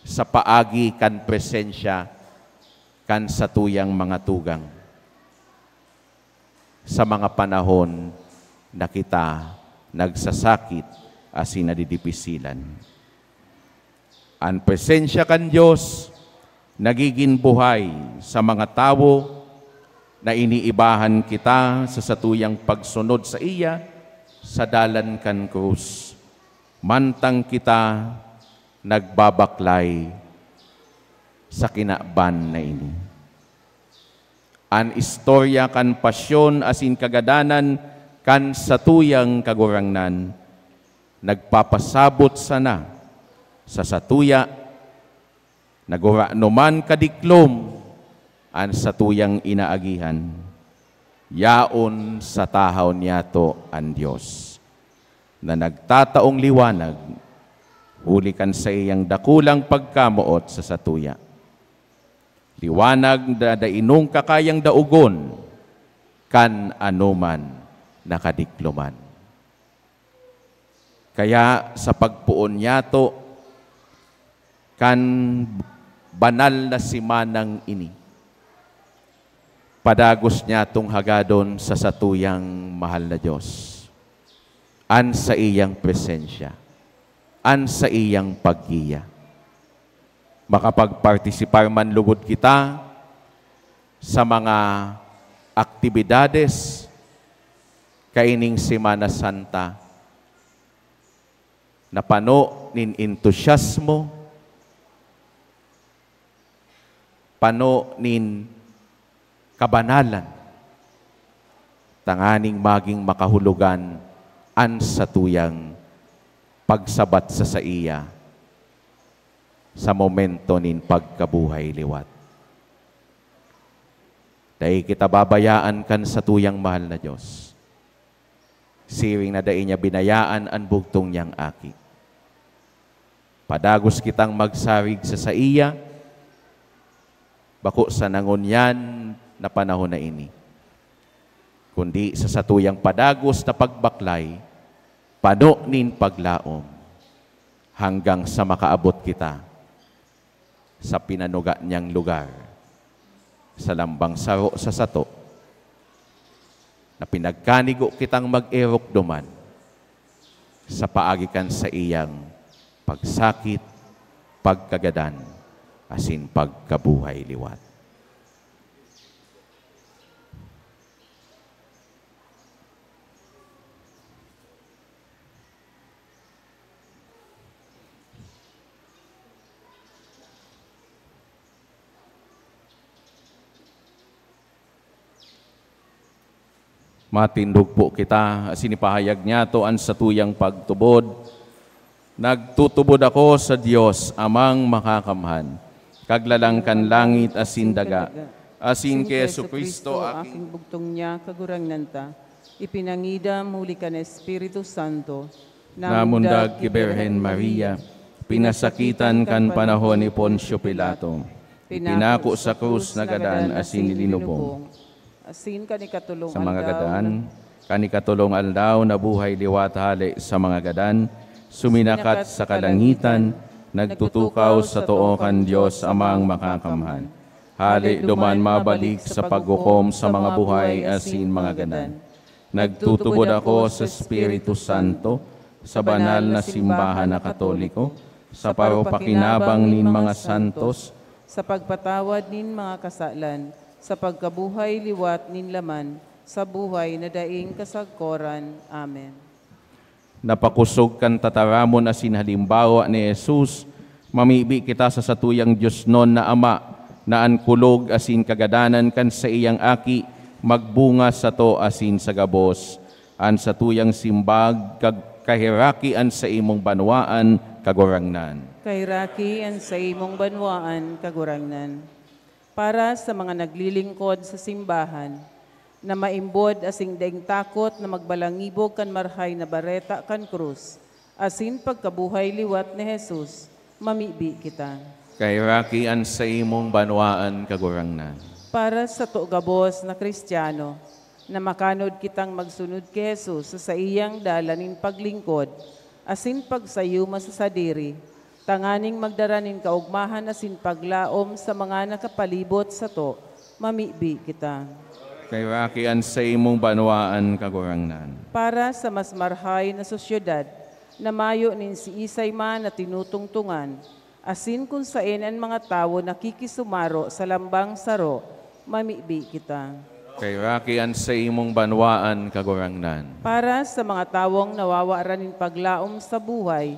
sa paagi kan presensya kan satuyang mga tugang sa mga panahon na kita nagsasakit asin nadidipisilan. An presensya kan Dios nagigin buhay sa mga tawo na iniibahan kita sa satuyang pagsunod saiya sa dalan kan krus, mantang kita nagbabaklay sa kinaban na ini. An istorya kan pasyon asin kagadanan kan satuyang Kagurangnan nagpapasabot sana sa satuya na gurano man kadiklom an satuyang inaagihan, yaon sa tahaw niyato an Dios, na nagtataong liwanag huli kan saiyang dakulang pagkamoot sa satuya. Liwanag na dai nungka kayang daogon kan anoman na kadikloman. Kaya sa pagpoon niyato kan banal na semanang ini, padagos niyatong hagadon sa satuyang mahal na Dios an saiyang presensya, an saiyang paggiya. Makapagpartisipar man lugod kita sa mga aktibidades kaining Semana Santa na pano nin entusiasmo, pano nin kabanalan, tanganing magin makahulugan an satuyang pagsabat sa saiya sa momento nin pagkabuhay liwat. Dai kita babayaan kan satuyang mahal na Dios, siring na dai niya binayaan an bugtong niyang Aki. Padagos kitang magsarig sa saiya, bako sana ngunyan na panahon na ini, kundi sa satuyang padagos na pagbaklay, pano nin paglaom, hanggang sa makaabot kita sa pinanuga niyang lugar, sa lambang saro sa sato, na pinagkanigo kitang mag-erok duman sa paagi kan saiyang pagsakit, pagkagadan, asin pagkabuhay liwat. Matindog po kita, asin ipahayag niyato an satuyang pagtubod. Nagtutubod ako sa Dios, Amang Makakamhan, Kaglalang kan langit asin daga, asin ki Jesu-Cristo, aking bugtong niya, Kagurangnan ta, ipinangidam huli kan Espiritu Santo, namundag ki Birhen Maria, pinasakitan kan panahon ni Poncio Pilato, ipinako sa krus, nagadan asin ilinubong. Asin kan ikatolong sa mga aldaw, gadan, kan ikatolong aldaw nabuhay liwat hale sa mga gadan, suminakat sa kalangitan, nagtutukaw sa too kan Dios Amang Makakamhan. Hale duman mabalik sa paghukom sa mga buhay asin mga gadan. Nagtutubod ako sa Espiritu Santo, sa banal na simbahan na Katoliko, sa paropakinabang nin mga santos, sa pagpatawad nin mga kasalan, sa pagkabuhay liwat nin laman, sa buhay na daing kasagkoran. Amen. Napakosog kan tataramon asin halimbawa ni Jesus, mamibi kita sa satuyang diosnon na Ama, na an kulog asin kagadanan kan saiyang Aki magbunga sato asin sa gabos. An satuyang simbag, kag-, kaheraki an saimong banwaan, Kagurangnan. Kaheraki an saimong banwaan, Kagurangnan. Para sa mga naglilingkod sa simbahan, na maimbod asin daing takot na magbalangibog kan Marahay na Bareta kan krus asin pagkabuhay liwat ni Jesus, mamibi kita. Kaheraki an saimong banwaan, Kagurangnan. Para sato gabos na Cristiano, na makanod kitang magsunod ki Jesus sa saiyang dalan nin paglingkod asin pagsayuma sa sadiri, tanganing magdara nin kaogmahan asin paglaom sa mga nakapalibot sato, mamibi kita. Kaheraki an saimong banwaan, Kagurangnan. Para sa mas marahay na sosyedad, na mayo nin siisay man na tinutungtongan, asin kun saen an mga tawo nakikisumaro sa lambang saro, mamibi kita. Kaheraki an saimong banwaan, Kagurangnan. Para sa mga tawong nawawaran nin paglaom sa buhay,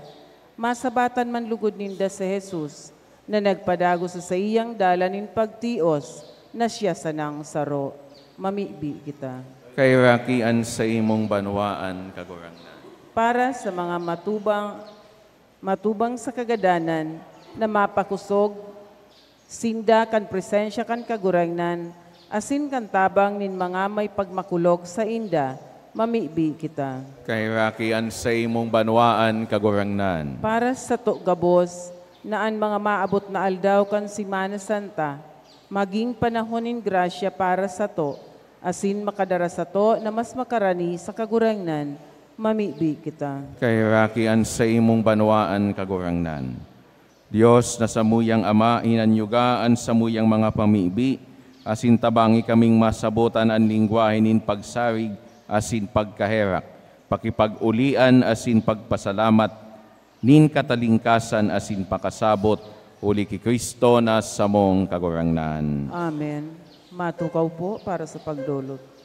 masabatan man lugod ninda si Jesus, na nagpadagos sa saiyang dalan nin pagtios, na siya sanang saro. Mamibi kita. Kaheraki an saimong banwaan, Kagurangnan. Para sa mga matubang, matubang sa kagadanan, na mapakosog sinda kan presensya kan Kagurangnan, asin kan tabang nin mga may pagmakulog sainda, mamibi kita. Kaheraki an saimong banwaan, Kagurangnan. Para sato gabos, na an mga maabot na aldaw kan Semana Santa magin panahon nin grasya para sato, asin makadara sato na mas makarani sa Kagurangnan, mamibi kita. Kaheraki an saimong banwaan, Kagurangnan. Dios na samuyang Ama, hinanyuga an samuyang mga pamibi, asin tabangi kaming masabotan an lengwahe nin pagsarig asin pagkaherak, pakipag-olian asin pagpasalamat nin katalingkasan asin pakasabot, huli ki Cristo na samong Kagurangnan. Amen. Matukaw po para sa pagdolot.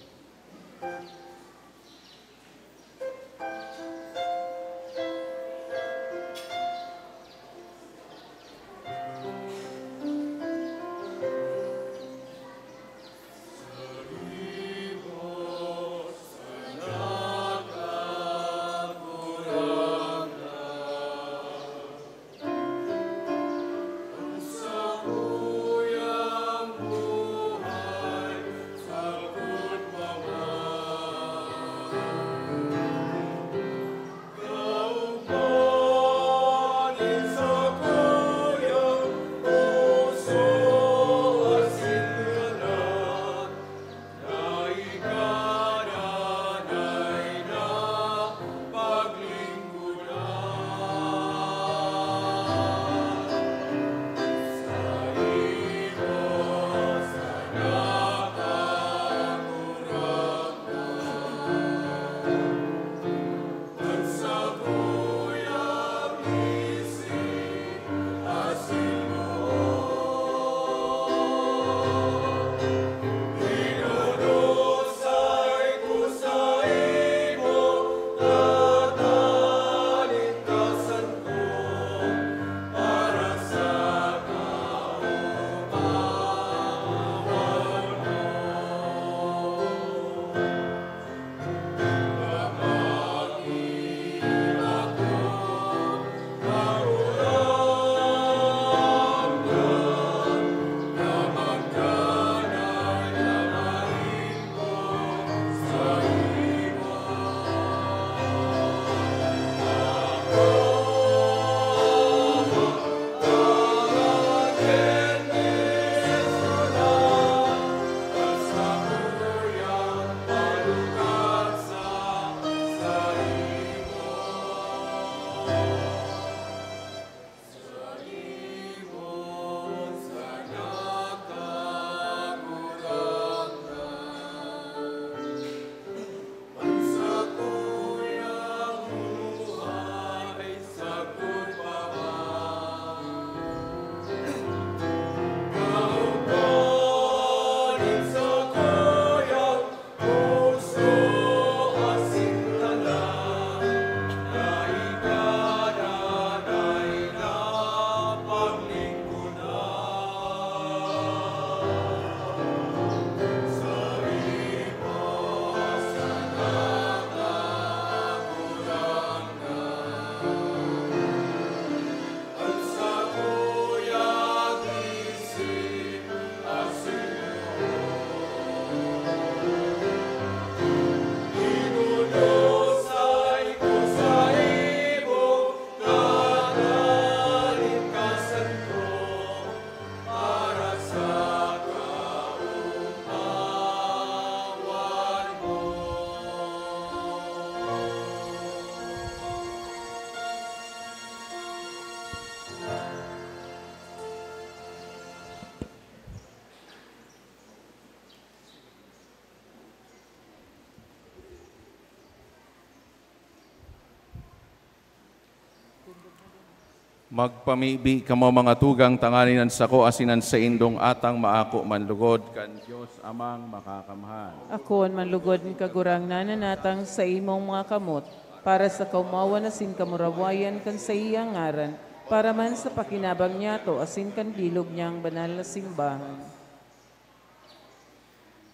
Magpamibi kamo, mga tugang, tanganing an sako asin an saindong atang maako manlugod kan Dios Amang Makakamhan. Akoon manlugod nin Kagurangnan an atang saimong mga kamot, para sa kaomawan asin kamurawayan kan saiyang ngaran, para man sa pakinabang niyato asin kan bilog niyang banal na simbahan.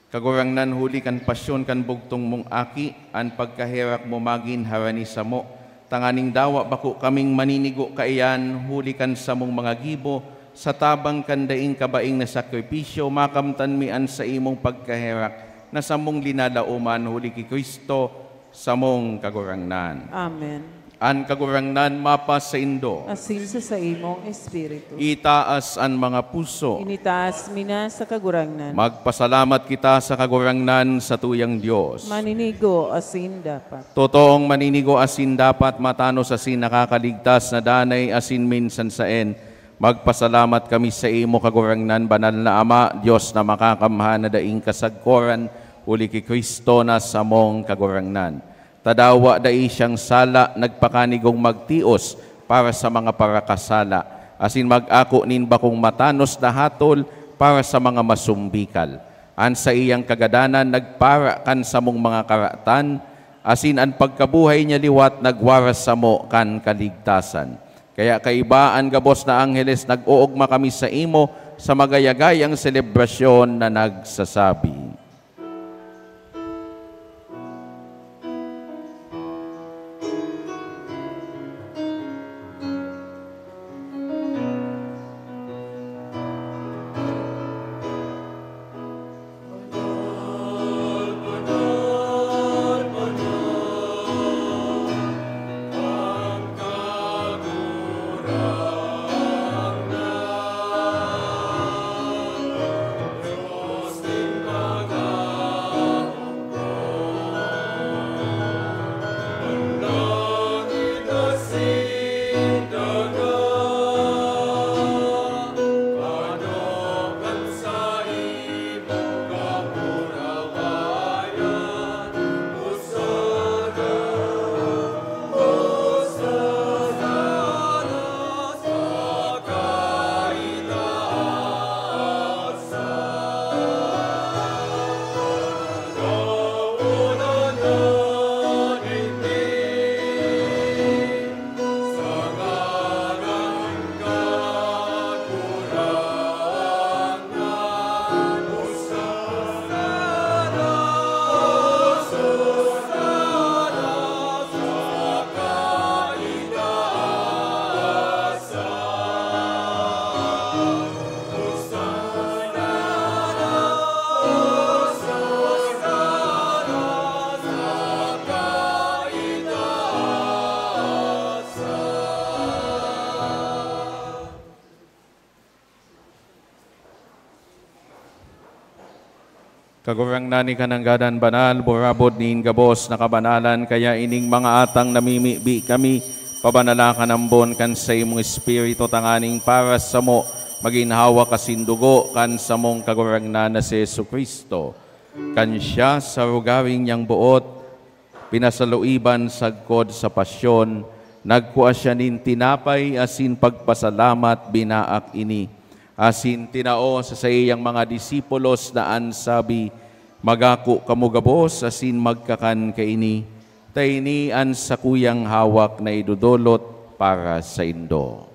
Kagurangnan, huli kan pasyon kan bugtong mong Aki, an pagkaherak mo magin harani samo, tanganing dawa bako kaming maninigo kaiyan huli kan samong mga gibo, sa tabang kan daing kabaing na sakripisyo, makamtan mi an saimong pagkaherak na samong linalaoman huli ki Cristo, samong Kagurangnan. Amen. An Kagurangnan mapasaindo. Asin sa saimong espiritu. Itaas an mga puso. Initaas mi na sa Kagurangnan. Magpasalamat kita sa Kagurangnan, satuyang Dios. Maninigo asin dapat. Totoong maninigo asin dapat, matanos asin nakakaligtas na danay asin minsan saen. Magpasalamat kami saimo, Kagurangnan, Banal na Ama, Dios na makakamhan na daing kasagkoran, huli ki Cristo na samong Kagurangnan. Ta dawa dai siyang sala, nagpakanigong magtios para sa mga parakasala, asin mag-ako nin bakong matanos na hatol para sa mga masumbikal. An saiyang kagadanan nagpara kan samong mga karatan, asin an pagkabuhay niya liwat nagwaras samo kan kaligtasan. Kaya kaiba an gabos na angheles, nag-oogma kami saimo sa magayagayang selebrasyon na nagsasabi: Kagurangnan, ika nanggad an banal, burabod nin gabos na kabanalan, kaya ining mga atang namimibi kami, pabanala kan ambon kan saimong Espiritu, tanganing para samo magin hawak asin dugo kan samong Kagurangnan na si Jesu-Cristo. Kan siya sa rogaring niyang boot pinasaluiban sagkod sa pasyon, nagkua siya nin tinapay asin pagpasalamat, binaak ini, asin tinao sa saiyang mga disipulos na an sabi, "Magako kamo gabos asin magkakan kaini, ta ini an sakuyang hawak na idodolot para saindo."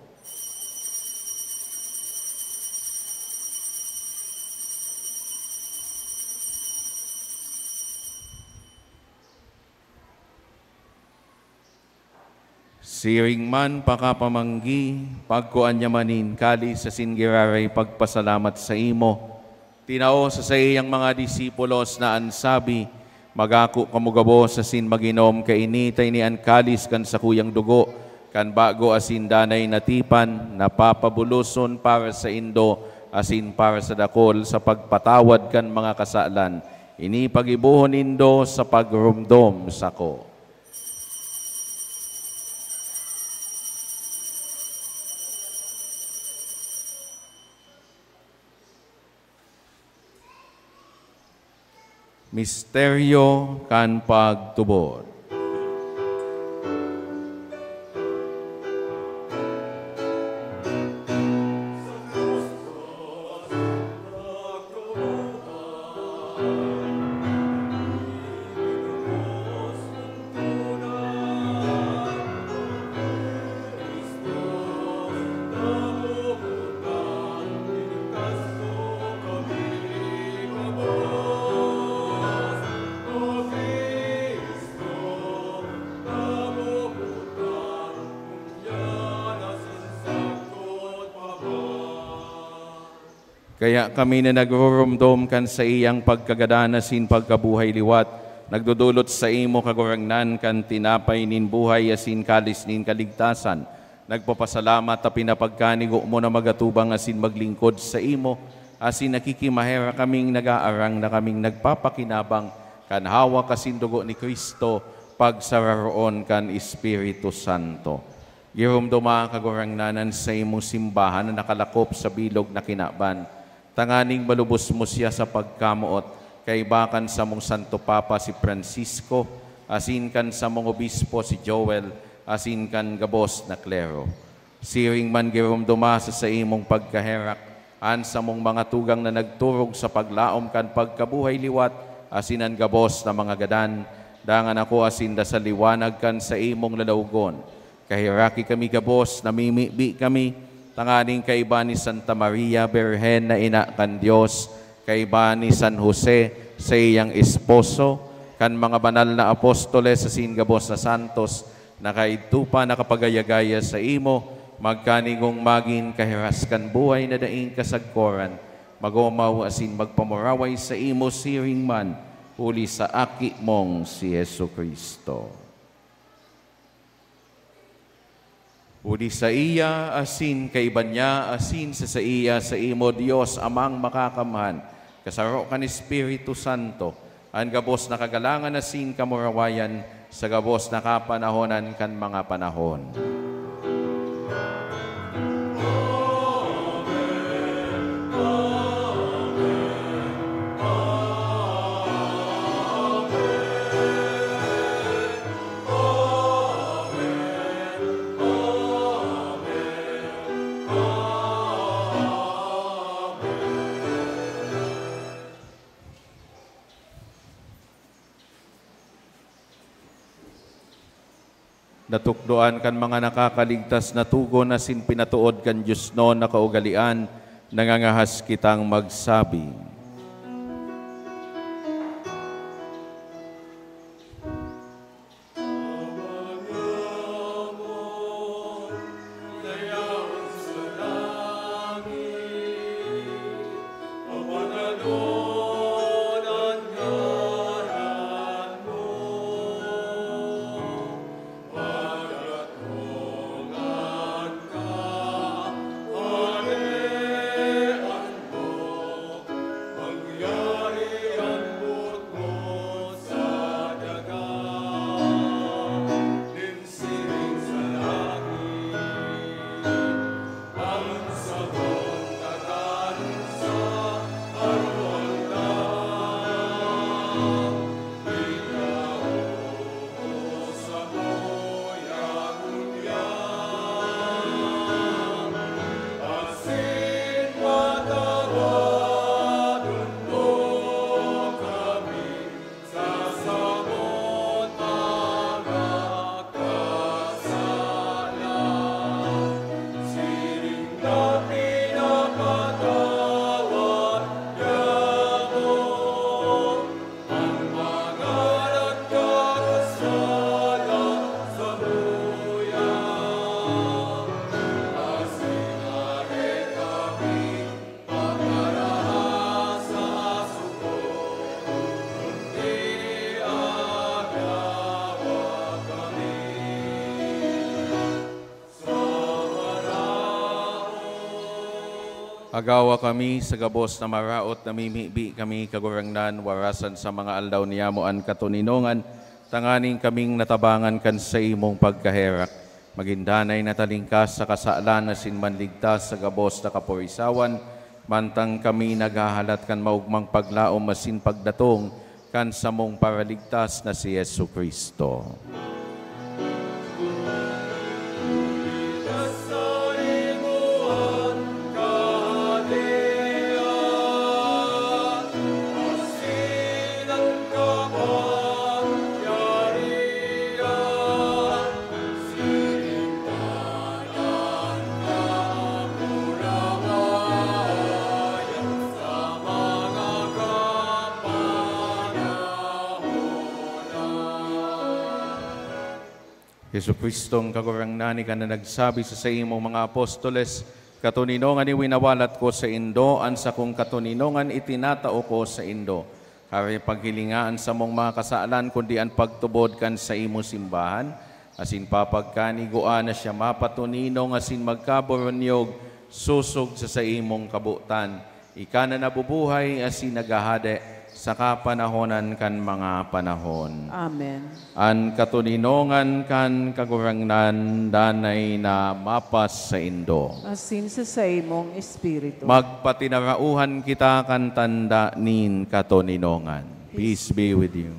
Siring man pakapamanggi, pagkua niya man nin kalis asin giraray pagpasalamat saimo, tinao sa saiyang mga disipulos na an sabi, "Magako kamo gabos asin mag-inom kaini, ta ini an kalis kan sakuyang dugo, kan bago asin danay na tipan, na papabuloson para saindo asin para sa dakul sa pagpatawad kan mga kasalan. Ini paggibohon nindo sa pagromdom sako." Misteryo kan pagtubod. Kaya kami na nagrurumdom kan saiyang pagkagadan asin pagkabuhay liwat, nagdodolot saimo, Kagurangnan, kan tinapay nin buhay asin kalis nin kaligtasan. Nagpapasalamat ta pinapagkanigo mo na magatubang asin maglingkod saimo, asin nakikimaherak kaming nag-aarang na kaming nagpapakinabang kan hawak asin dugo ni Cristo, pagsararoon kan Espiritu Santo. Giromdoma, Kagurangnan, an saimong simbahan na nakalakop sa bilog na kinaban, tanganing malubos mo siya sa pagkamoot, kaiba kan samong Santo Papa si Francisco, asin kan samong Obispo si Joel, asin kan gabos na klero. Siring man giromdoma sa saimong pagkaherak an samong mga tugang na nagturog sa paglaom kan pagkabuhay liwat, asin an gabos na mga gadan, dangan akoa sinda sa liwanag kan saimong lalawogon. Kaheraki kami gabos, namimibi kami, tanganing kaiba ni Santa Maria Birhen na ina kan Dios, kaiba ni San Jose, saiyang esposo, kan mga banal na apostoles asin gabos na santos, na kaidto pa nakapagayagaya saimo, magkanigong magin kahiras kan buhay na daing kasagkoran, magomaw asin magpamuraway saimo siring man, huli sa Aki mong si Jesu-Cristo. Huli saiya, asin kaiba niya, asin sa saiya, saimo, Dios Amang Makakamhan, kasaro kan Espiritu Santo, an gabos na kagalangan asin kamurawayan sa gabos na kapanahonan kan mga panahon. Natukdoan kan mga nakakaligtas na togon asin pinatood kan diosnon na kaugalean, nangangahas kitang magsabi. Agawa kami sa gabos na maraot, namimibi kami, Kagurangnan, warasan sa mga aldaw niyamo an katoninongan, tanganing kaming natabangan kan saimong pagkaherak. Magin danay na talingkas sa kasalan asin manligtas sa gabos na kaporisawan, mantang kami naghahalat kan maogmang paglaom asin pagdatong kan samong Paraligtas na si Jesu-Cristo. Jesu-Cristong Kagurangnan, ika na nagsabi sa saimong mga apostoles, Katoninongan iwinawalat ko saindo, an sakong katoninongan itinatao ko saindo. Kare paghilinga an samong mga kasalan, kundi an pagtubod kan saimong simbahan, asin papagkanigua na siya mapatoninong asin magkaburunyog sosog sa saimong kabotan. Ika na nabubuhay asin naghahade sa kapanahonan kan mga panahon. Amen. An katoninongan kan Kagurangnan danay na mapas saindo. Asin sa saimong espiritu. Magpatinarauhan kita kan tanda nin katoninongan. Peace be with you.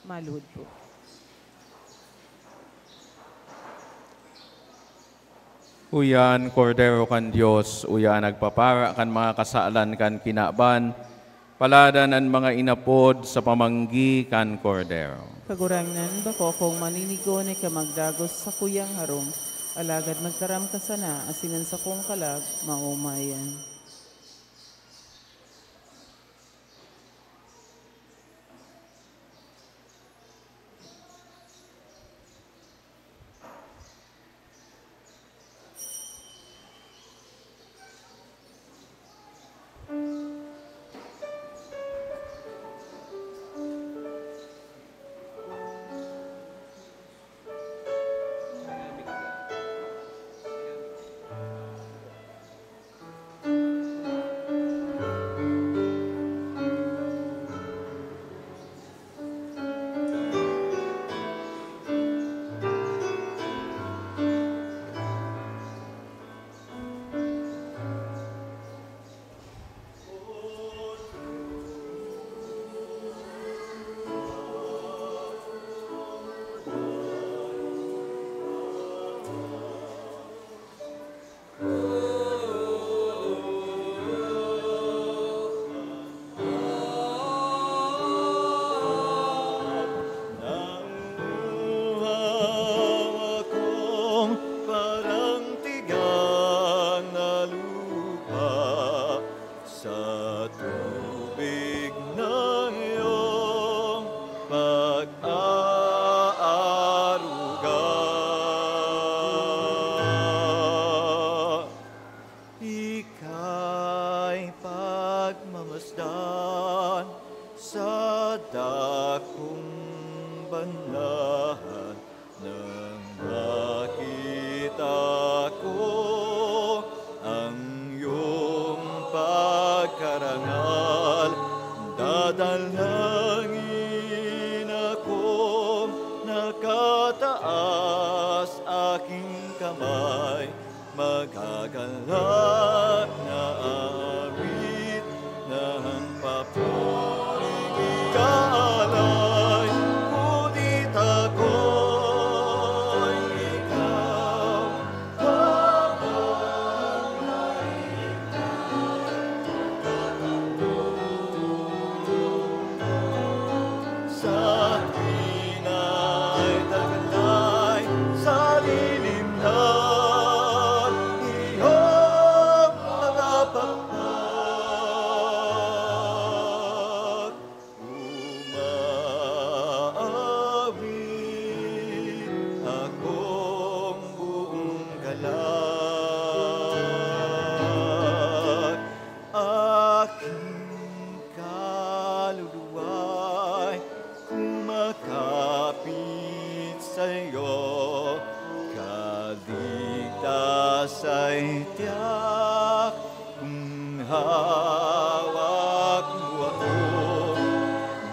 Maluhod po. Uya an Kordero kan Dios, uya an nagpapara kan mga kasalan kan kinaban, paladan an mga inapod sa pamanggi kan Kordero. Kagurangnan, bako akong maninigo na ika magdagos sa kuyang harong, alagad magtaram ka sana, asin an sakong kalag maomayan. Nanuhaw akong parang tigang na lupa sa tubig na iyong pag-aaruga. Ika'y pagmamasdan sa dakong banal nang makita ko ang iyong pagkarangal. Dadalangin ako, nakataas aking kamay, magkagalak na awit ng papuri. Ika, alam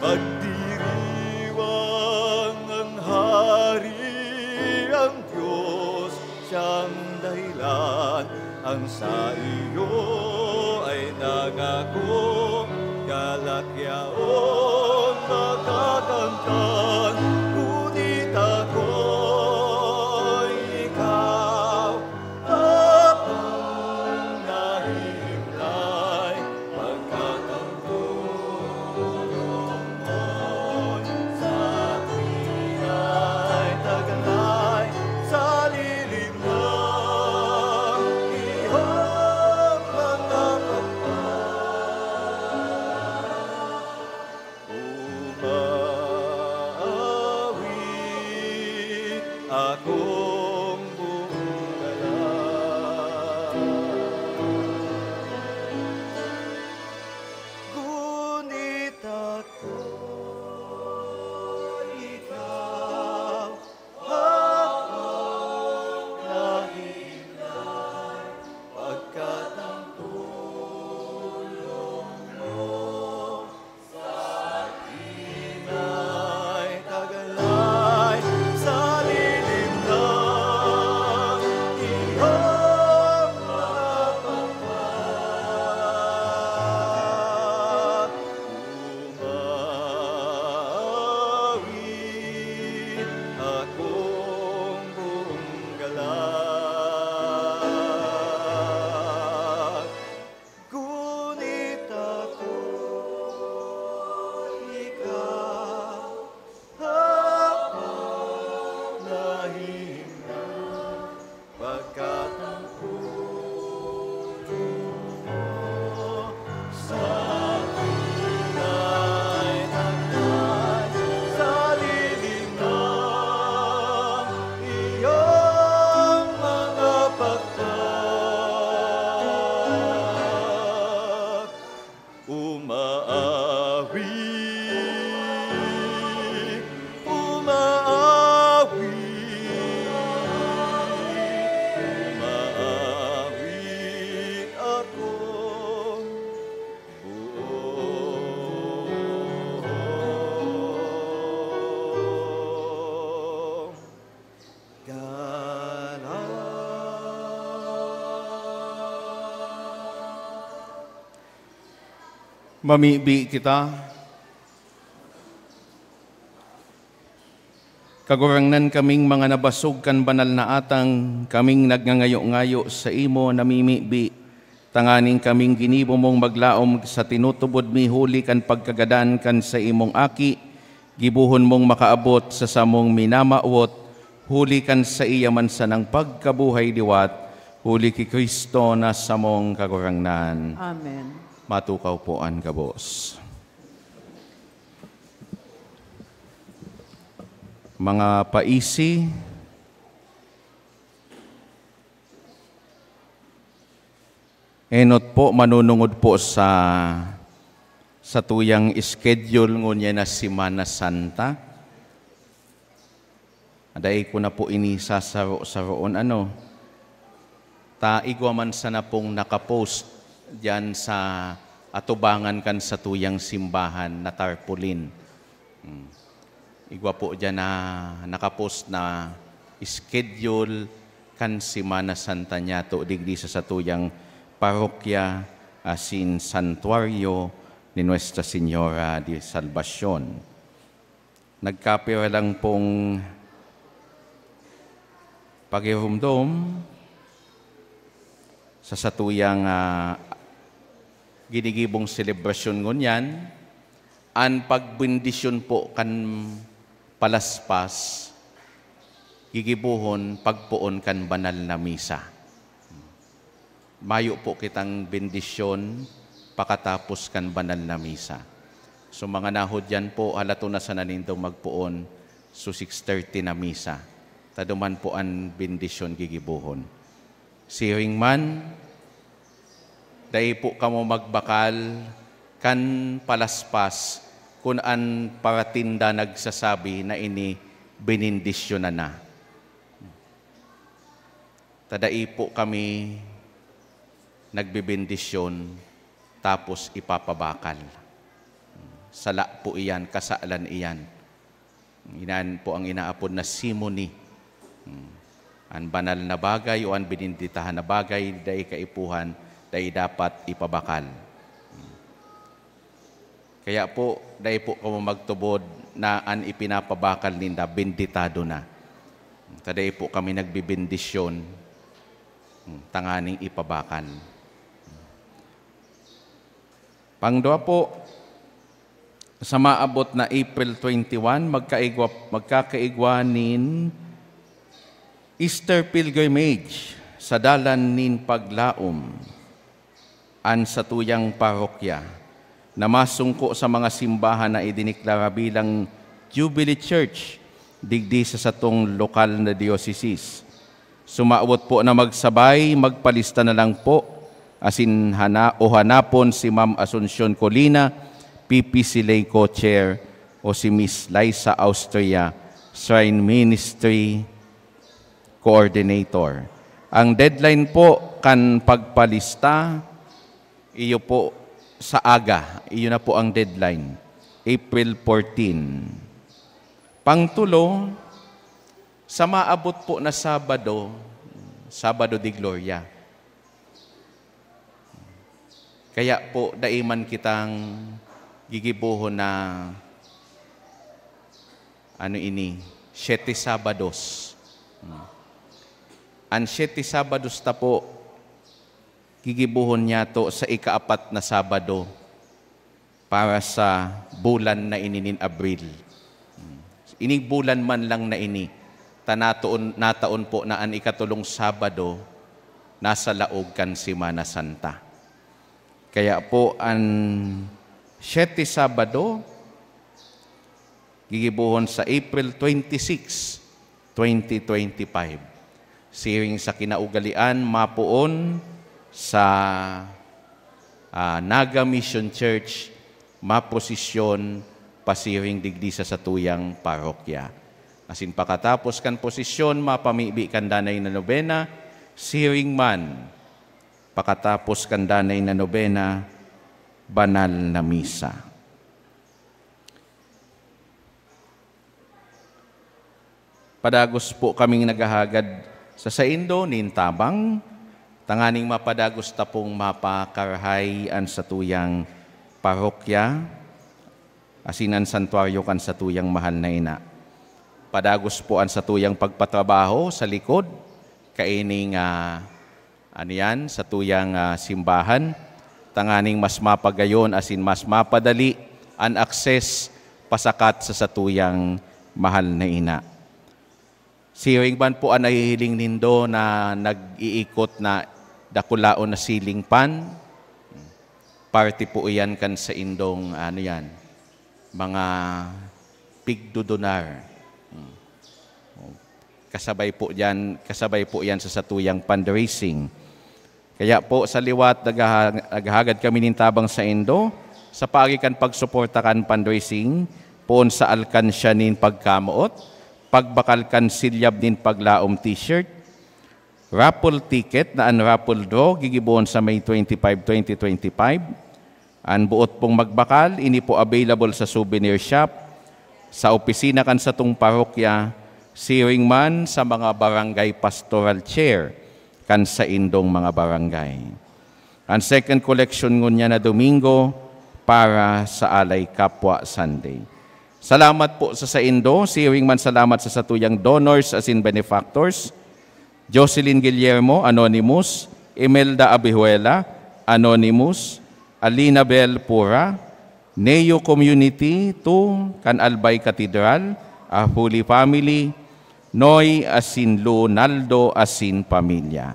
Pagdiriwang ang Hari, ang Diyos, siyang dahilan. Ang saiyo ay nangako, galak yaon makakamtan, ngunit ako, ikaw, Apang nahihimlay, pagkatangko mo'y sa pinay taglay, sa lilim ng iyong mga pakpak. Umaawit akong buong galak. Ngunit ako, ikaw, akong nahimlay, pagkat ang tulong mo sa akin ay taglay, sa lilim ng iyong mga pakpak. Umaawit akong buong galak, ngunit ako, ikaw, habang nahihimlay, pagkat ang puso mo sa akin ay taglay, sa lilim ng iyong mga pakpak. Umaawit, umaawit, umaawit akong buong galak. Mamibi kita. Kagurangnan, kaming mga nabasog kan banal na atang, kaming nagngangayo-ngayo saimo, namimibi, tanganing kaming ginibo mong maglaom sa tinutubod mi huli kan pagkagadan kan saimong Aki, gibohon mong makaabot sa samong minamawot, huli kan saiya man sanang pagkabuhay liwat, huli ki Cristo na samong Kagurangnan. Amen. Matukaw po an gabos. Mga paisi, enot po, manunungod po sa, sa tuyang schedule ngunyan na Semana Santa. Dai ko na po ini sasaro-saroon, ano. Ta igwa man sana pong nakapost diyan sa atubangan kan satuyang simbahan na tarpaulin. Hmm. Igwa po diyan na nakapost na schedule kan Semana Santa niyato digdi sa satuyang parokya asin santuaryo ni Nuestra Señora de Salvacion. Nagkapira lang pong pagirumdom sa satuyang, ah, ginigibong selebrasyon ngunyan, an pagbendisyon po kan palaspas, gigibohon pagpoon kan banal na misa. Mayo po kitang bendisyon pakatapos kan banal na misa. So, mga nahudyan po, halaton na sana nindo magpoon, so six thirty na misa. Ta duman po an bendisyon gigibohon. Siring man, dai po kamo magbakal kan palaspas kun an paratinda nagsasabi na ini benendisyonan na. Ta dai po kami nagbebendisyon tapos ipapabakal. Sala po iyan, kasalan iyan. Iyan po ang inaapod na simony. Hmm. An banal na bagay o an bininditahan na bagay, dai kaipuhan, dai dapat ipabakal. Hmm. Kaya po, dai po kamo magtubod na an ipinapabakal ninda, benditado na. Ta dai po kami nagbebendisyon, hmm, tanganing ipabakal. Pangduwa po, sa maabot na April twenty-one, magkaigwa, magkakaigwa nin Easter Pilgrimage sa Dalan nin Paglaom, an satuyang parokya, na masungko sa mga simbahan na idineklara bilang Jubilee Church digdi sa satong lokal na dioceses. Sumawot po na magsabay, magpalista na lang po, asin hana-, o hanapon si Ma'am Asuncion Colina, P P C lay co-chair, o si Miss Liza Austria, Shrine Ministry Coordinator. Ang deadline po kan pagpalista, iyo po sa aga, iyo na po ang deadline, April fourteen. Pangtulo, sa maabot po na Sabado, Sabado de Gloria. Kaya po, dai man kitang gigibohon na, ano ini, Siete Sabados. Hmm. An Siete Sabados ta po, gigibohon niyato sa ikaapat na Sabado para sa bulan na ini nin Abril. Hmm. Ining bulan man lang na ini, ta natoon, nataon po na an ikatulong Sabado nasa laog kan Semana Santa. Kaya po, an Siete Sabado, gigibohon sa April twenty-six, twenty twenty-five. Siring sa kinaugalian, mapoon sa, ah, Naga Mission Church, maprosesyon pasiring digdi sa satuyang parokya. Asin pakatapos kan prosesyon, mapamibi kan danay na nobena, siring man, pakatapos kan danay na nobena, banal na misa. Padagos po kaming naghahagad sa saindo nin tabang, tanganing mapadagos ta pong mapakarahay an satuyang parokya, asin an santuaryo kan satuyang mahal na ina. Padagos po an satuyang pagpatrabaho sa likod, kaining, ah, ano yan, satuyang, ah, simbahan, tanganing mas mapagayon asin mas mapadali an access pasakat sa satuyang mahal na ina. Siring man po an nahihiling nindo na nag-iikot na dakulaon na ceiling fan, parte po iyan kan saindong, ano yan, mga pigdodonar. Hmm. Kasabay po diyan, kasabay po iyan sa satuyang fundraising. Kaya po, sa liwat, naghaha-, naghahagad kami nin tabang saindo, sa paagi kan pagsuporta kan fundraising, poon sa alkansya nin pagkamoot, pagbakal kan silyab nin paglaom t-shirt, raffle ticket na an raffle draw gigibohon sa May twenty-five, twenty twenty-five. An boot pong magbakal, ini po available sa souvenir shop, sa opisina kan satong parokya, siring man sa mga barangay pastoral chair kan saindong mga barangay. An second collection ngunyan na Domingo para sa Alay Kapwa Sunday. Salamat po sa saindo, siring man salamat sa satuyang donors asin benefactors, Jocelyn Guillermo, Anonymous, Imelda Abihuela, Anonymous, Alina Bel Pura, Neo Community two, kan Albay Cathedral, a Holy Family, Noy asin Leonardo asin pamilya.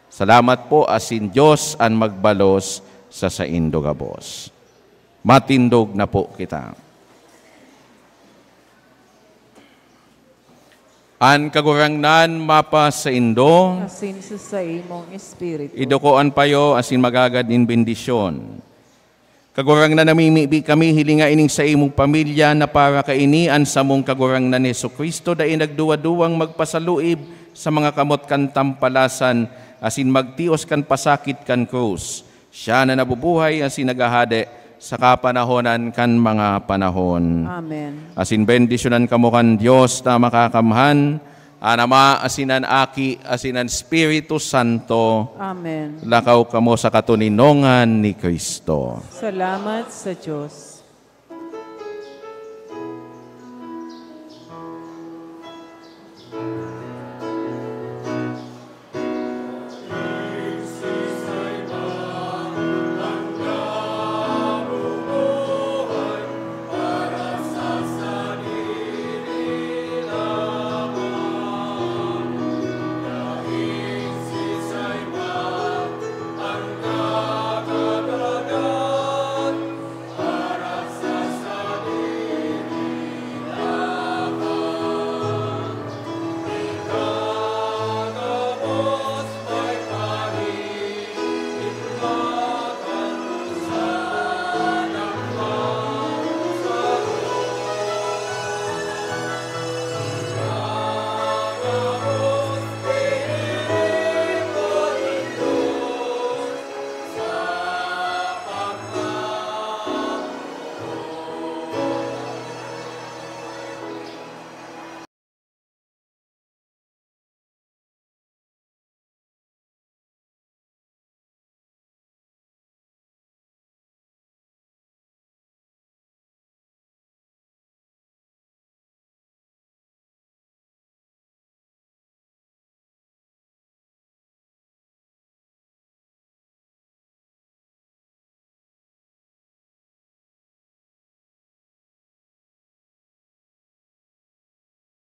Salamat po, asin Dios an magbalos sa saindo gabos. Matindog na po kita. An Kagurangnan mapasaindo. Asin sa saimong espiritu. Iduko an payo asin maghagad nin bendisyon. Kagurangnan, namimibi kami, hilinga ining saimong pamilya na para kaini an samong Kagurangnan Jesu-Cristo dai nagduwa-duwang magpasaluib sa mga kamot kan tampalasan asin magtios kan pasakit kan krus. Siya na nabubuhay asin naghahade sa kapanahonan kan mga panahon. Amen. Asin bendisyonan kamo kan Dios na makakamhan, an Ama, asin an Aki, asin an Espiritu Santo. Amen. Lakaw kamo sa katoninongan ni Cristo. Salamat sa Diyos.